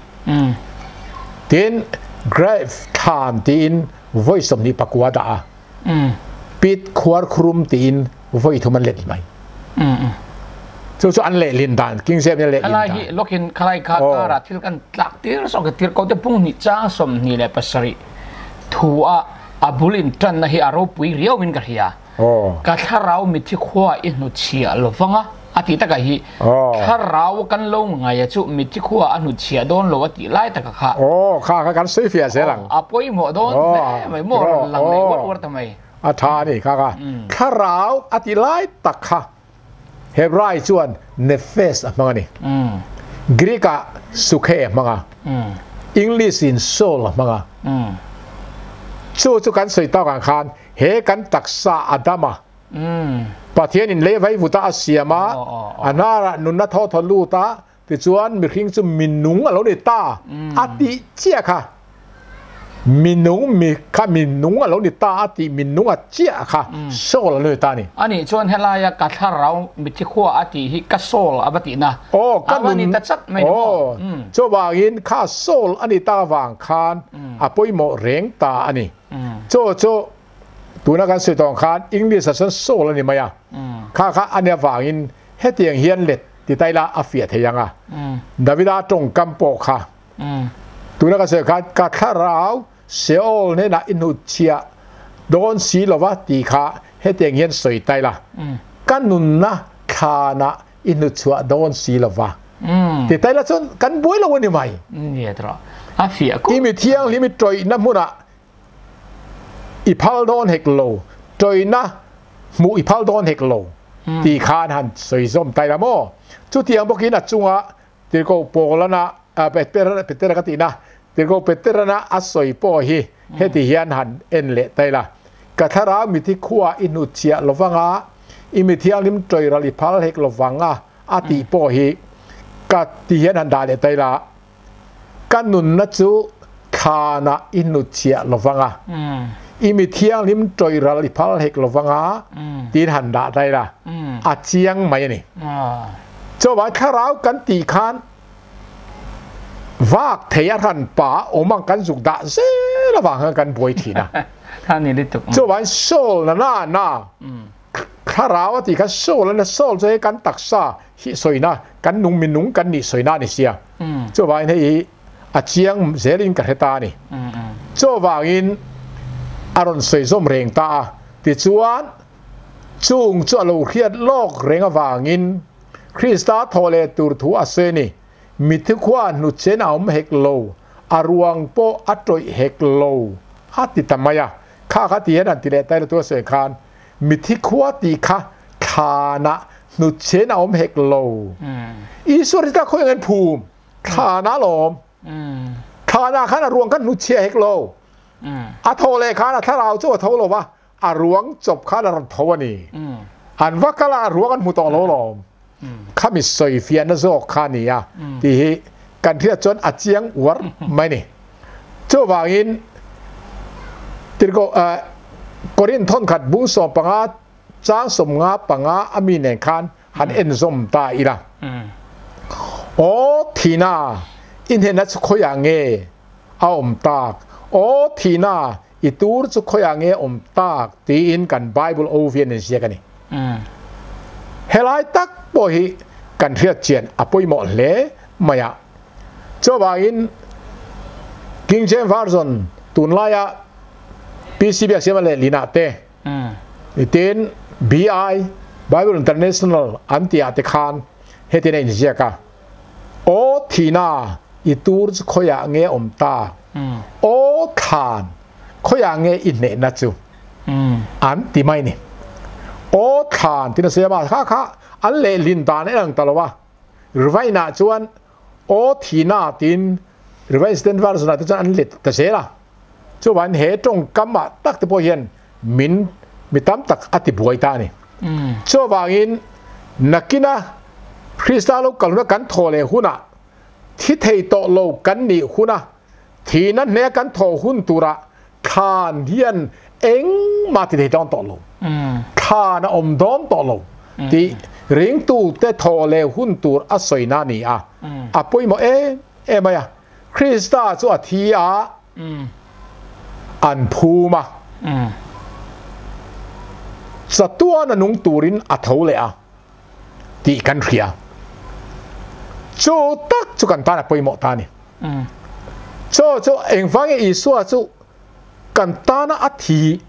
Tin, Grave, thlan tiin vawi 29 a dah a. Pit khuar khurum tiin vawi thum an let mai. Chu chu an lehlin dan, King James in a lehlin dan. Khalai hi lokin khalai kha kara thil kan tlak tir so ka tir ko te pung ni chang 27 thu a a bul in tan na hi a ropui riau in ka hria. Ka thlarau mithi khua i hnu chhia lovanga a ti taka hi thlarau kan lo ngai a chu mithi khua a hnu chhia dawn lo a ti lai taka kha. Oh kha kha kan sawi fiah zel ang. A pawimawh dawn hle mai maw rawn lang leh uar uar ta mai. A tha a ni kha kha. Thlarau a ti lai tak kha Hebrai chuan nefesh a hmang a ni. Greek ah sukhe a hmang a. English in soul a hmang a. Chu chu kan sawi tawk ang khan he kan taksa Adama Pathian in lei vaivuta a siam a, a hnarah nunna thaw thaw lut a, tichuan mihring chu minung a lo ni ta a tih chiah kha. Minung mi kha minung a lo ni ta a tih minung a chiah kha soul a lo ni ta a ni. A nih chuan helaia ka thlarau mitthi khua a tih hi ka soul a va tih na a va ni ta chat mai ni maw? Chuvangin kha soul a ni ta vang khan a pawimawh reng ta a ni. Chu chu tuna kan sawi tawh ang khan English ah chuan soul a ni mai a, kha kha a nia vangin hetiang hian let ti ta ila a fiah thei ang a. Davida tawngkam pawh kha Tuna ka sawi khan ka thlarau Sheol hnenah i hnutchhiah dawn si lova tih kha hetiang hian sawi ta ila, ka nunna thlanah i hnutchhuah dawn si lova ti ta ila chuan kan buai lo a ni mai. I mi thianghlim i tawihna hmunah i phal dawn hek lo, tawihna hmuh i phal dawn hek lo tih khan han sawi zawm ta ila maw? Chutiang bawkin a chunga Tirhkoh Paulana, Petera ka tihna, Tirhkoh Peterana a sawi pawh hi heti hian han en leh ta ila, Ka thlarau mithi khua i hnutchhiah lovang a, i mi thianghlim tawihral i phal hek lovang a, a tih pawh hi ka ti hian han dah leh ta ila, Ka nunna chu thlanah i hnutchhiah lovang a, i mi thianghlim tawihral i phal hek lovang a, tiin han dah ta ila, a chiang mai a ni. Chuvang thlarau kan tih khan vak thei a hran pa awm ang kan zuk dah zel avang khan kan buai thin a. Chuvang soul na na na thlarau a tih khan soul a soul chu hei kan taksa hi sawina kan nung minung kan nih sawina a ni sia. Chuvangin hei hi a chiang zelin ka hre ta a ni. Chuvangin a rawn sawi zawm reng ta a. Tichuan Chung chu a lo hriat lawk reng avangin Krista thaw leh tur thu a sawi a ni. Mitthi khua hnutchen a awm hek lo, a ruang pawh a tawih hek lo, a ti ta mai a. Kha kha ti hian han ti leh ta ila tu a sawi khan, Mitthi khua tih kha thlanah hnutchen a awm hek lo. Isua Krista khawi angin phum thlanah a lawm. Thlanah khan a ruang khan hnutchhiah hek lo. A thaw leh khan a thlarau chu a tho lo va, a ruang chawp khan a rawn tho a ni. An va kal a, a ruang an hmu tawh lo lawm. Khami sawi fiahna zawk kha a ni a tih hi kan hriat chuan a chiang uar mai a ni. Chuvangin Tirhkoh Korinth thawnkhat bung 15 chang 55 a mi nen khan han en zawm ta ila. Aw thina i hnena chu khawiah nge a awm tak? Aw thina I tur chu khawiah nge awm tak tiin kan Bible o hian in ziak a ni. Helai tak pawh hi kan hriat chian a pawimawh hle mai a. Chuvangin King James Version tunlaia PC Biaksiama leh Lina te tin BI Bible International an tih ah te khan hetin a inziak a. Aw thina i tur chu khawiah nge awm ta? Aw thlan khawiah nge i hnehna chu? An ti mai ni. Aw thlan tina sawi a, kha kha an lehlin dan en ang ta lo a. Rivainah chuan aw thina tiin Revised Standard Version ah te chuan an let ta zel a. Chuvangin he tawngkam ah tak te pawh hian min mi tam tak a ti buai ta a ni. Chuvangin nakina Krista lo kal huna kan thaw leh hunah thi thei tawh lo kan nih huna thihna hneh kan thaw hun turah thlan hian engmah ti thei dawn tawh lo. Thlan a awm dawn tawh lo tih ringtute thaw leh hun tur a sawina a ni a, a pawimawh em em mai a. Krista chu a thi a, an phum a, chatuan a nung turin a tho leh a tih kan hria. Chu tak chu kan tan a pawimawh ta a ni. Chu chu engvang nge Isua chu kan tana a thi,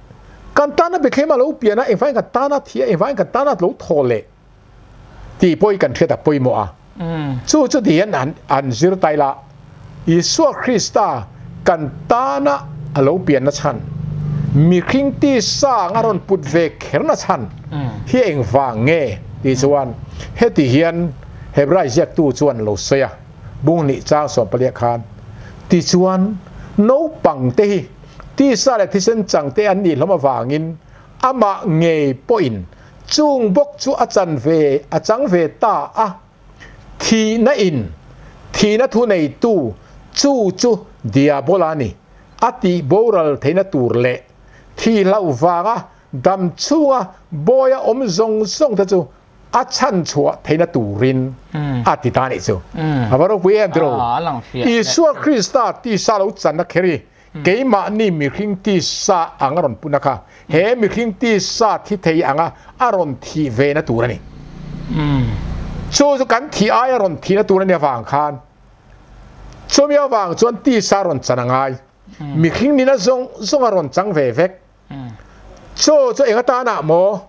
kan tana Bethlehem a lo pian a, engvang nge kan tana a thi a, engvang nge kan tana a lo thaw leh tih pawh hi kan hriat a pawimawh a. Chu chu ti hian an zir ta ila, Isua Krista kan tana a lo pianna chhan, mihring tisang a rawn put ve kherna chhan hi engvang nge tih chuan heti hian Hebrai ziaktu chuan lo sawi a, bung hnih chang 14 khan, Tichuan, naupangte hi tisa leh thisen changte an nih hlawm avangin amah ngei pawhin Chung bawk chu a chan ve a chang ve ta a, thihna in thihna thu neitu chu chu Diabola a ni. a tih boral theihna tur leh thi hlauh vanga dam chhunga bawia awm zawng zawng te chu a chhan chhuah theihna turin a ti ta nih chu. A va ropui em tiraw? Isua Krista tisa lo channa kher hi keimahni mihring tisa ang a rawn pun a kha, he mihring tisa thi thei anga a rawn thih vena tur a ni. Chu chu kan thih aia rawn thihna tur a nih avang khan chumi avang chuan tisa rawn chan a ngai. Mihring nina zawng zawng a rawn chang ve vek. Chu chu eng atanah maw?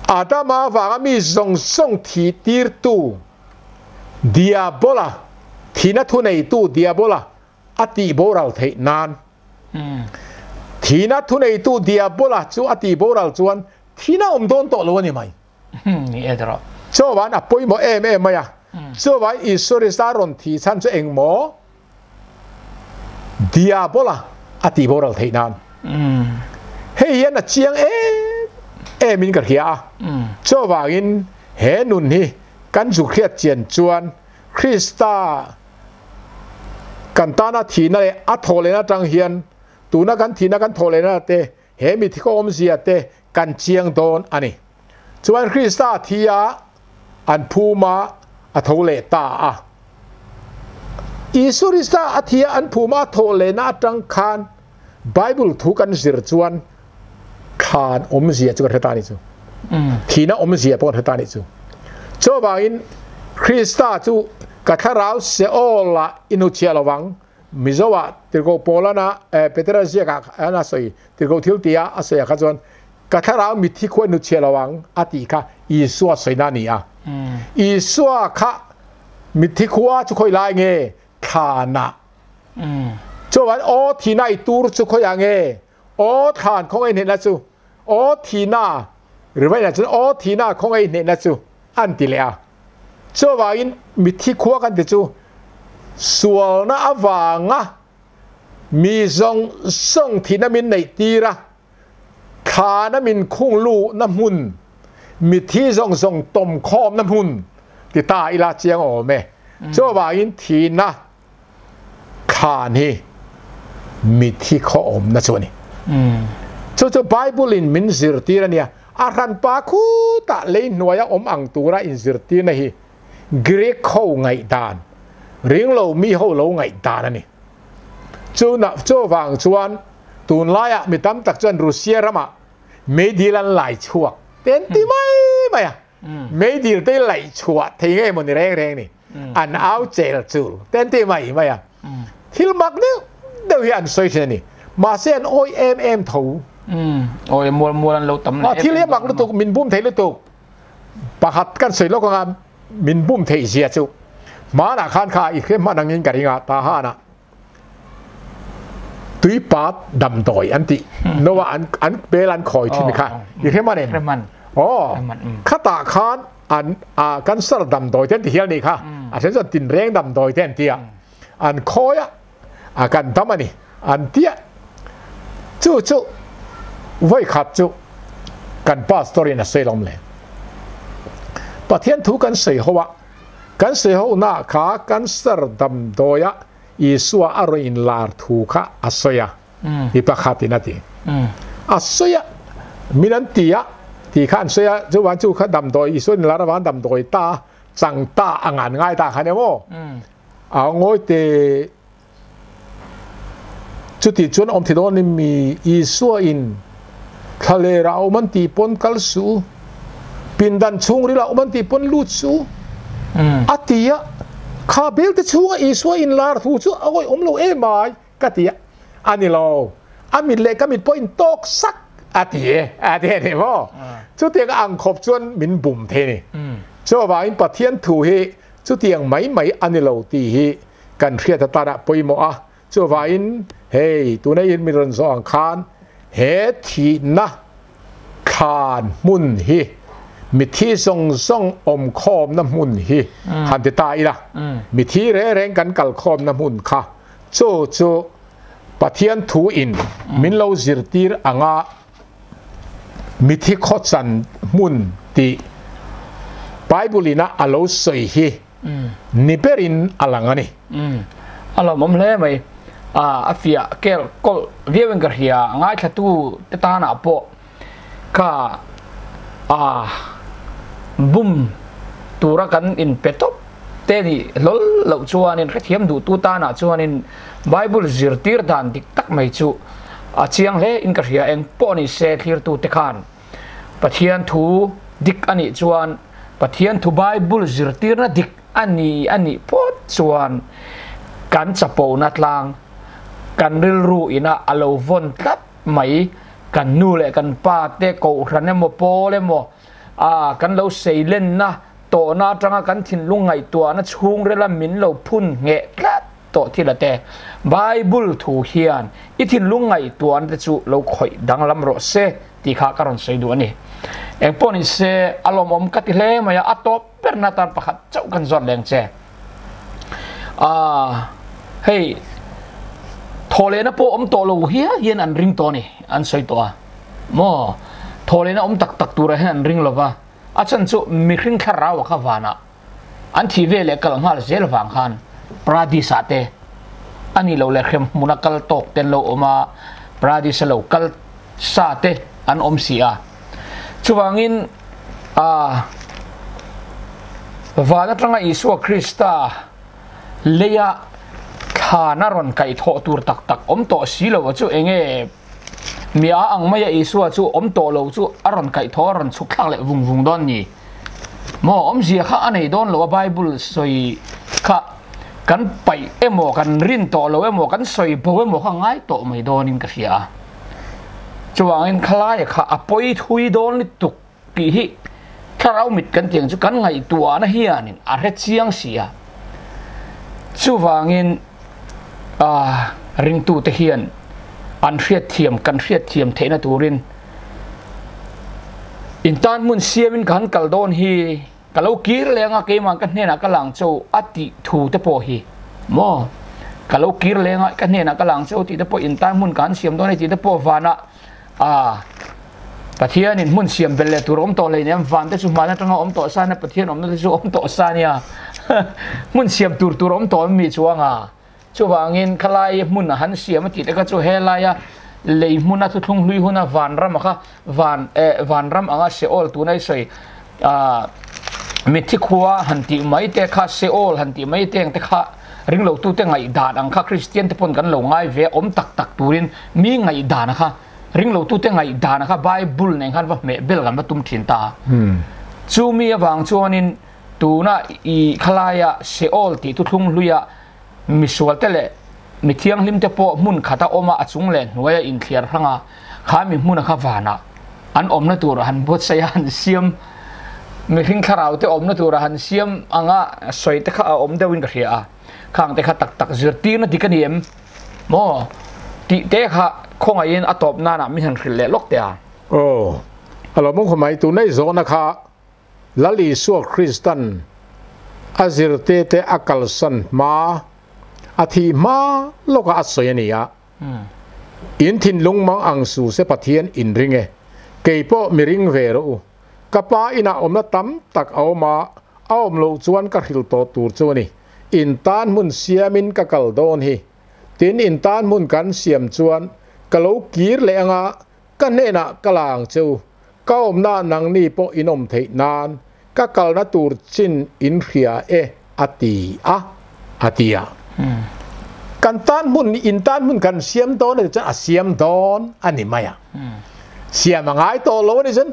Adama avanga mi zawng zawng thih tirtu Diabola, thihna thuneitu Diabola a tih boral theih nan. Thihna thuneitu Diabola chu a tih boral chuan thihna awm dawn tawh lo a ni mai. Ni e tawh. Chuan a pawimawh em em mai a. Chuan Isua Krista rawn thih chhan chu eng maw? Diabola a tih boral theih nan. Hei hian a chiang em em in ka hria a. Chuvangin he nun hi kan zu hriat chian chuan Krista kan tana thihna leh a thawh lehna atang hian tuna kan thihna kan thawh lehna te he mi thik awmzia te kan chiang dawn a ni. Chuan Krista thi a an phum a, a tho leh ta a. Isua Krista a thi a an phum a, a thawh lehna atang khan Bible thu kan zir chuan thlan awmzia chu kan hre ta a ni chu. Thihna awmzia pawh kan hre ta a ni chu. Chuvangin Krista chu ka thlarau Seol-ah i hnuchhiah lovang Mizo ah Tirhkoh Paulana Petera ziak ah khan a sawi, Tirhkoh thil tih a a sawi ah kha chuan ka thlarau mitthi khuai hnuchhiah lo ang a tih kha Isua sawina a ni a. Isua kha mitthi khua chu khawi lai nge? Thlan ah. Chuan aw thihna i tur chu khawi ah nge? Aw thlan khawngaih hnehna chu aw thihna rivain ah chuan aw thihna khawngaih hnehna chu an ti leh a. Chuvangin mitthi khua kan ti chu sualna avanga mi zawng zawng thihna min neih tir a, thlana min khung luhna hmun, mitthi zawng zawng tawm khawmna hmun ti ta ila chiang awm e. Chuvangin thihna thlan hi mitthi khaw awmna chu a ni. Chu chu Bible in min zirtir a nia. A hranpa khutah lei hnuaia awm ang tura inzirtirna hi Greek ho ngaihdan, ringlo mi ho lo ngaihdan a ni. Chu chuvang chuan tunlaiah mi tam tak chuan Russia ramah meidil an lai chhuak te an ti mai mai a. Meidil te laih chhuah thei nge maw ni reng reng ni. An au chel chul te an ti mai mai a. Thil mak deuh deuh hi an sawi thin a ni. Mahse an awi em em tho. Awi mual mual an lo tam leh em em. Thil hi a mak lutuk, min bum thei lutuk. Pakhat kan sawi lawk anga min bum theih zia chu hmanah khan kha i hre hman angin ka ring a, Tahan-ah tuipat damdawi an tih no a an an bel an khawi thin kha i hre hman em? Aw khatah khan an a cancer damdawi te an ti hial nih kha a then chuan tinreng damdawi te an ti a an khawi a a kan dam a ni an ti a chu chu vawi khat chu kan pastor in a sawi lawm le Pathian thu kan sawi ho a kan sawi ho na kha cancer damdawi a Isua a rawn inlar thu kha a sawi a mi pakhat in a ti a sawi a min an ti a ti kha an sawi a chuvan chu kha damdawi Isua inlar avang damdawi ta chang ta a ngan ngai ta kha nia maw a ngawi te chuti chuan awm thei dawn mi Isua in thlalera a awm an tih pawn kal suh pindan chhungril a awm an tih pawn lut suh a ti a kha bel te chhunga Isua in lar thu chu a awih awm lo em mai ka ti a a ni lo a mit leh ka mit pawh in tawk sak a ti e a ti a ni maw chutiang ang khawp chuan min bum thei a ni chuvangin Pathian thu hi chutiang mai mai a ni lo tih hi kan hriat atana pawimawh a chuvangin hei tuna in mi rawn zawh ang khan he thihna thlan hmun hi mithi zawng zawng awm khawmna hmun hi han ti ta ila mithi reng reng kan kal khawmna hmun kha chu chu Pathian thu in min lo zirtir anga mithi khawchan hmun tih Bible ina a lo sawi hi ni berin a lang a ni. A lawmawm hle mai. A fiah kel kawlh viau in ka hria, a ngaithlatu te tanah pawh kha a bum tura kan inpe tawp te nih hlawl loh chuanin hrethiam duhtu tanah chuanin Bible zirtir dan dik tak mai chu a chiang hle in ka hria. Eng pawh ni se thlirtu te khan Pathian thu dik a nih chuan Pathian thu Bible zirtirna dik a ni a nih phawt chuan kan chapona tlang kan rilru ina a lo vawn tlat mai. Kan nu leh kan pa te kohhran emaw pawl emaw a kan lo seilenna tawhna atanga kan thinlung ngaihtuahna chhungrela min lo phun ngheh tlat tawh thil a te. Bible thu hian i thinlung ngaihtuahna te chu lo khawih danglam rawh se tih kha ka rawn sawi duh a ni. Engpawh ni se a lawmawm ka ti hle mai a, a tawp berna tan pakhat chauh kan zawt leng che. Aaa hei thawhlehna pawh awm tawh lo hial hian an ring tawh a ni, an sawi tawh a maw? Thawhlehna awm tak tak turah hian an ring lo va, a chhan chu mihring thlarau a kha vanah an thih ve leh kal nghal zel vang khan Paradis ah te a nih loh leh hrem hmuna kal tawk te an lo awm a, Paradis a lo kal sa te an awm si a. Chuvangin ah van atanga Isua Krista leia thlana rawn kaihthawh tur tak tak awm tawh si lo a chu enge Mi a ang maia Isua chu awm tawh lo chu a rawn kaihthawh a rawn chhuk thlak leh vung vung dawn ni maw? Awmzia kha a nei dawn lo a, Bible sawi kha kan paih emaw kan rin tawh lo emaw kan sawi bo emaw kha ngai tawh mai dawnin ka hria a. Chuvangin khalaia kha a pawi thui dawn lutuk tih hi thlarau mit kan tih ang chu kan ngaihtuahna hianin a hre chiang si a. Chuvangin ringtute hian an hriatthiam kan hriatthiam theihna turin intan hmun siamin ka han kal dawn hi ka lo kir leng a keimah ka hnenah ka lang cho a tih thu te pawh hi maw ka lo kir leng a ka hnenah ka lang cho tih te pawh intan hmun ka han siam dawn e tih te pawh vanah A, Pathianin hmun siam belh leh tur awm tawh hlei nen van te chu hman atanga awm tawh sa nia, Pathian awmna te chu awm tawh sa nia. Hmun siam tur tur awm tawh mi chuang a. Chuvangin khalai hmun a han siam a tih te kha chu helaia lei hmuna thuthlung hlui huna vanram a kha van eh vanram anga Seol tuna i sawi ah mitthi khua han tih mai te kha Seol han tih mai te ang te kha Ringlotu te ngaihdan ang kha Kristian te pawn kan lo ngai ve awm tak tak turin mi ngaihdan a kha ringlotu te ngaihdan a kha Bible nen khan va hmeh bel kan va tum thin ta. Chu mi avang chuanin tuna i khalaia Seol tih thuthlung hluia misual te leh mi thianghlim te pawh hmun khata awma a chung leh hnuaia inthliar hranga kha mi hmuna kha vanah an awmna tur han buatsaih a han siam mihring thlarau te awmna tur han siam anga sawi te kha a awm deuhin ka hria a khang te kha tak tak zirtirna dik a ni em maw tih te kha khawngaihin a tawp nana min han hrilh leh lawk teh a. Aw a lo mawng khawmai tunei zawhna kha Lal Isua Kristan a zirtirte a kalsan hma a thih hma lawka a sawi a ni a. In thinlung mang ang su se Pathian in ring e, kei pawh mi ring ve rawh u. Ka pa inah awmna tam tak a awm a, a awm loh chuan ka hrilh tawh tur chu a ni. In tan hmun siamin ka kal dawn hi. Tin, in tan hmun kan siam chuan ka lo kir leh anga ka hnenah ka la ang che u. Ka awmna nangni pawh in awm theih nan ka kalna tur chin in hria e a ti a, a ti a. Kan tan hmun, in tan hmun kan siam dawn a ti chuan a siam dawn a ni mai a. Siam a ngai tawh lo a ni chuan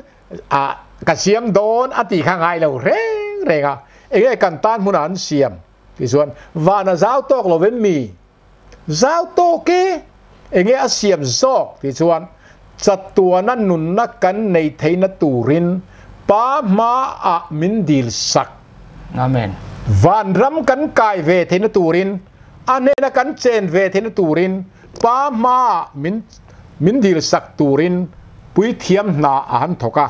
a ka siam dawn a tih kha ngai lo reng reng a. Enge kan tan hmunah an siam tih chuan van a zau tawk lo em mi? Zau tawk e, enge a siam zawk tih chuan chatuana nunna kan nei theihna turin Pa hmaah min dil sak. Amen. Vanram kan kai ve theihna turin, a hnena kan chen ve theihna turin Pa hmaah min min dil sak turin puithiam hna a han thawk a.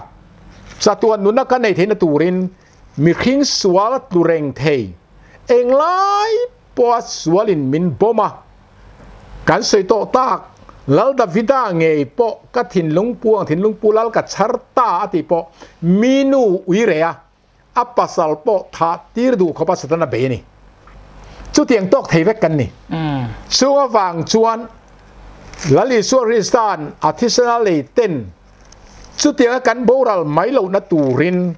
Chatuan nunna kan nei theihna turin mihring sual tlu reng thei englai Pawh sualin min bawm a, kan sawi tawh tak, Lal Davida ngei pawh ka thinlung pu ang thinlung pu lal ka chhar ta a tih pawh mi nu ui reh a, a pasal pawh thah tir duh khawpa Satana bei a ni. Chu tiang tawk thei vek kan ni. Chung avang chuan Lal Isua Krista'n a thisena lei ten chutianga kan boral mai lohna turin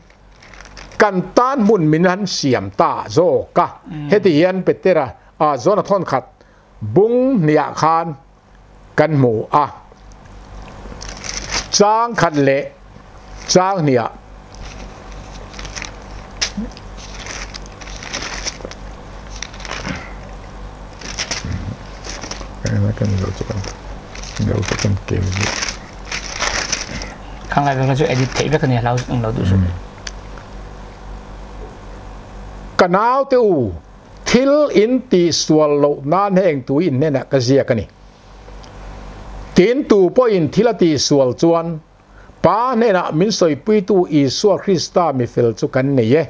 kan tan hmun min han siam ta zawk a. Heti hian Petera Jona thawnkhat bung hniah khan kan hmu a. Chang khat leh chang hniah. Khang lai vek chu edit theih vek ani hlau ang lo duh su. Ka nau te u thil in ti sual lo nan heng tu in hnenah ka ziak ani. Tin tu pawhin thil a ti sual chuan Pa hnenah min sawipuitu Isua Krista mi fel chu kan nei e.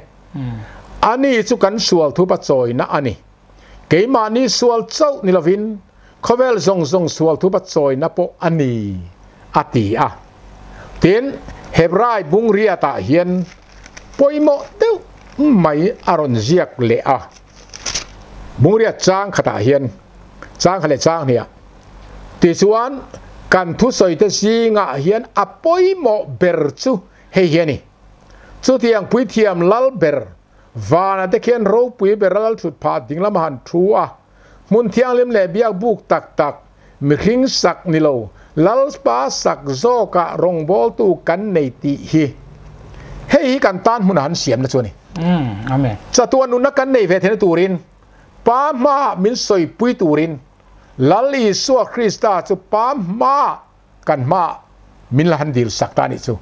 Ani chu kan sual thupa chawina a ni. Keimahni sual chauh ni lovin khawvel zawng zawng sual thupa chawina pawh a ni, a ti a. Tin, Hebrai bung riatah hian pawimawh deuh mai a rawn ziak leh a. Bung riat chang khatah hian, chang khat leh chang hniah, Tichuan, kan thusawite zingah hian a pawimawh ber chu hei hi a ni. Chutiang puithiam lal ber vana te khian ropui ber a lal thut phah ding lama han thu a, hmun thianghlim leh biak buk tak tak, mihring sak ni lo, Lalpa sak zawkah rawngbawltu kan nei tih hi hei hi kan tan hmuna han siamna chu a ni. Chatuan nunna kan nei ve theihna turin Pa hmaah min sawipui turin Lal Isua Krista chu Pa hmaah kan hmaah min la han dil sak ta a nih chu.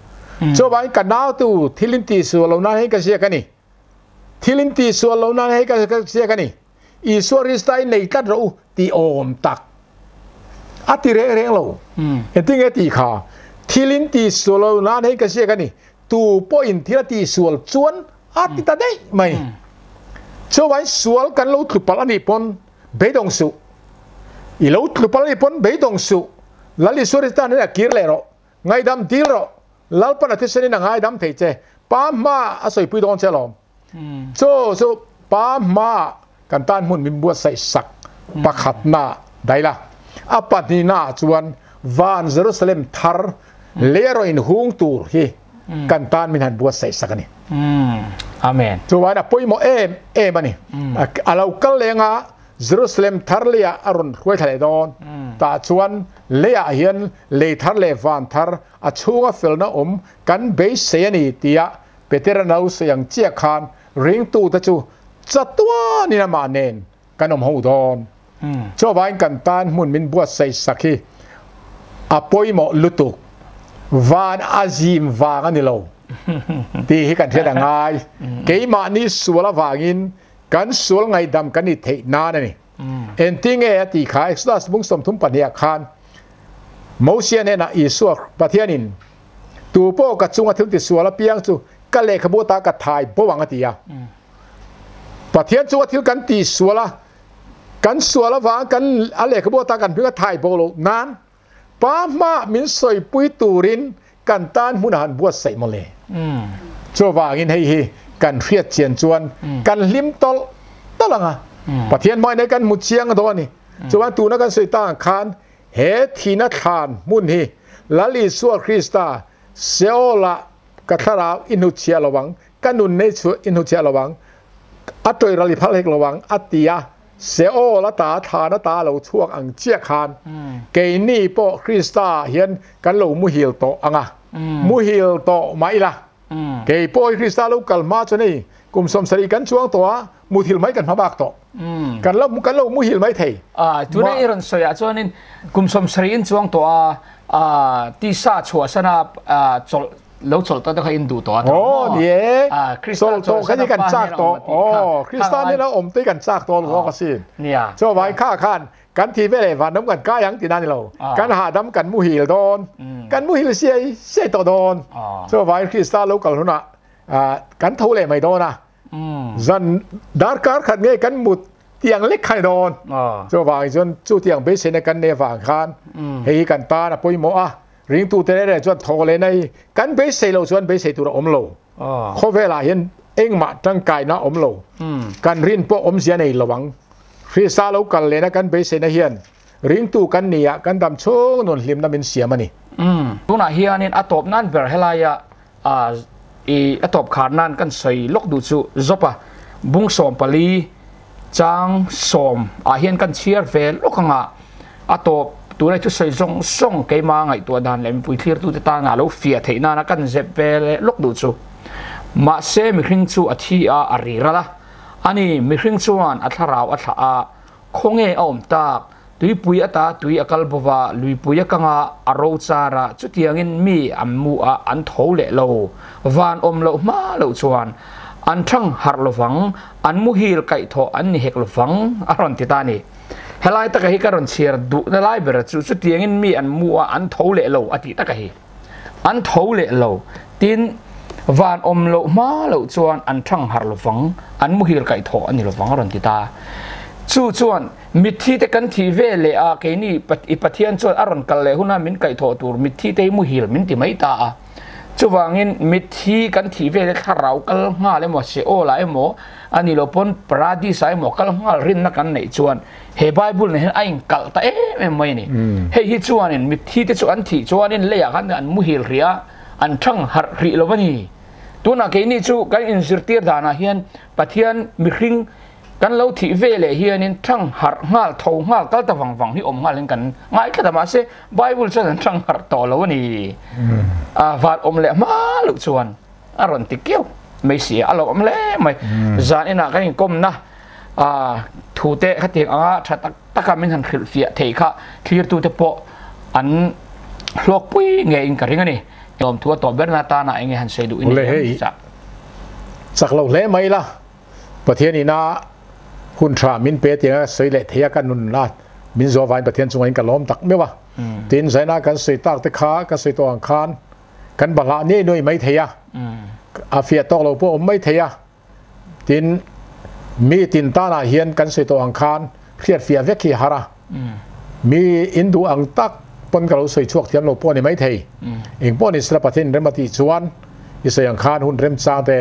Chuvangin ka nautu thil in tihsual lo nan hei ka ziak a ni. Thil in tihsual lo nan hei ka ziak a ni. Isua Krista i nei tlat rawh u tih awm tak a ti reng reng lo. Engtin nge tih kha? Thil in tihsual lo nan hei ka ziak a ni. Tu pawhin thil a tihsual chuan a ti ta daih mai. Chuvangin sual kan lo tlu palh a nih pawn beidawng suh. I lo tlu palh a nih pawn beidawng suh. Lal Isua Krista hnenah kir leh rawh. Ngaidam dil rawh. Lalpan a thisenin a ngaidam thei che. Pa hmaah a sawipui dawn che alawm. Chu chu pa hmaah kan tan hmun min buatsaih sak pakhatna daih la. A pahnihnaah chuan van Jerusalem thar lei a rawn inhung tur hi kan tan min han buatsaih sak a ni. Amen. Chuan a pawimawh em em a ni. A lo kal leng a Jerusalem thar leiah a rawn hruai thla leh dawn. Tah chuan leiah hian lei thar leh van thar a chhunga felna awm kan beisei a ni tia Petera no sawi ang chiah khan ringtute chu chatuanin amah nen kan awm ho dawn. Chuvangin kan tan hmun min buatsaih sak hi a pawimawh lutuk. Van a zim vang a ni lo tih hi kan hriat a ngai. Keimahni sual avangin kan sual ngaihdam kan ni theih nan a ni. Engtin nge a tih kha Exodus bung 32 ah khan Mosia hnenah Isua Pathianin Tu pawh ka chunga thil tisual apiang chu ka lehkhabu ata ka thai bo ang a ti a. Pathian chunga thil kan tisual a, kan sual avang kan a lehkhabu ata kan hming a thai bo loh nan Pa hmaah min sawipui turin kan tan hmun a han buatsaih mawle. Chuvangin hei hi kan hriat chian chuan kan hlim tawlh tawlh ang a. Pathian hmaiin hei kan hmu chiang dawn a ni. Chuan tuna kan sawi ta ang khan He thihna thlan hmun hi Lal Isua Krista Seol-ah ka thlarau i hnutchhiah lo ang, ka nun nei chu i hnutchhiah lo ang, a tawih ral i phal hek lo ang, a ti a. Seol ata thlan ata lo chhuak ang chiah khan keini pawh Krista-ah hian kan lo muhil tawh ang a, muhil tawh mah ila. Kei pawh hi Krista lo kal hma chuan hei kum 70 kan chuang tawh a, muthil mai kan hma bak tawh. Kan lo kan lo muhil mai thei. A tuna i rawn sawi ah chuanin kum 70 in chuang tawh a, a tisa chhuah sana chawlh lo chawlh tawh te kha in duh tawh a tawh maw? Ni e. Krista chawlh sana pa hnena awm a tih kha. Krista hnena awm te kan chak tawh zawk asin. Nia. Chuvangin kha khan Kan thi ve leh vanram kan kai ang tihna a ni lo. Kan hahdam kan muhil dawn. Kan muhil siai siai tawh dawn. Chuvangin Krista lo kal hunah kan tho leh mai dawn a. Zan darkar khat nge kan mut tiang lek kha ni dawn. Chuvangin chuan chutiang beiseina kan nei avang khan hei hi kan tan a pawimawh a. Ringtute reng reng chuan thaw lehna hi kan beisei lo chuan beisei tur a awm lo. Khawvelah hian engmah tangkaina a awm lo. Kan rin pawh awmzia nei lo ang. Krista lo kal lehna kan beiseina hian ringtu kan ni a, kan dam chhung nun hlimna min siam a ni. Tunah hianin a tawp nan ber helaia i a tawp khar nan kan sawi lawk duh chu Zawpa bung 14 chang 10 ah hian kan chhiar ve lawk anga a tawp tunah chu sawi zawng zawng keima ngaihtuah dan leh mipui thlirtute tana lo fiah theih nana kan zep ve leh lawk duh chu. Mahse mihring chu a thi a, a ri ral a. Ani mihring chuan a thlarau a thlah a, khawnge a awm tak, tuipui ata tui a kal bawva, luipui a kanga a ro char a, chutiangin mi an mu a, an tho leh lo. Van awm loh hma loh chuan an thang harh lovang, an muhil kaihthawh an ni hek lovang, a rawn ti ta a ni. Helai taka hi ka rawn chhiar duhna lai ber chu chutiangin mi an mu a, an tho leh lo a tih taka hi. An tho leh lo. Tin, van awm loh hma loh chuan an thang harh lovang, an muhil kaihthawh a ni lovang a rawn ti ta. Chu chuan mitthi te kan thih ve leh a, keini i Pathian chuan a rawn kal leh huna min kaihthawh tur mitthi te hi muhil min ti mai ta a. Chuvangin mitthi kan thih ve leh thlarau kal nghal emaw, Seol-ah emaw, a ni lo pawn Paradis-ah emaw kal nghal rinna kan neih chuan he Bible nen hian a inkalh ta em em mai a ni. Hei hi chuanin mitthi te chu an thih chuanin leiah khan an muhil rih a, an thang harh rih lo a ni. Tunah keini chu kan inzirtir danah hian Pathian mihring kan lo thih ve leh hianin thang harh nghal, tho nghal, kal ta vang vang hi awm nghalin kan ngai tlat a, mahse Bible chuan an thang harh tawh lo a ni. A van awm leh hma loh chuan a rawn ti kiau mai si a, a lo awm hle mai. Zan inah kan inkawmna thu te khatiang anga tha tak taka min han hrilh fiah thei kha thlirtute pawh an hlawkpui ngeiin ka ring a ni. Lawmthu a tawp berna atana enge han sawi duh i nei em chah? Chak lo hle mai la, Pathian ina hun tha min pe tianga sawi leh thei a ka nun a min zawh avangin Pathian chungah in ka lawm tak meuh a. Tin, zaina kan sawi tak te kha ka sawi tawh ang khan kan bahlah nuai nuai mai thei a, a fiah tawk lo pawh awm mai thei a. Tin, mi tin tanah hian kan sawi tawh ang khan hriat fiah vek hi a har a. Mi in duh ang tak pawn ka lo sawi chhuak thiam lo pawh a ni mai thei. Eng pawh ni sela Pathian in rem a tih chuan i sawi ang khan hun remchang te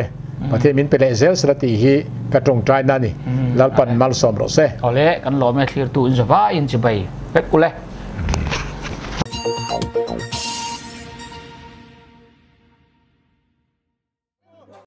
Pathian min pe leh zel sela tih hi ka tawngtaina a ni. Lalpan malsawm rawh se. Awle, kan lawm e thlirtu in zavaiin chibai vek ule.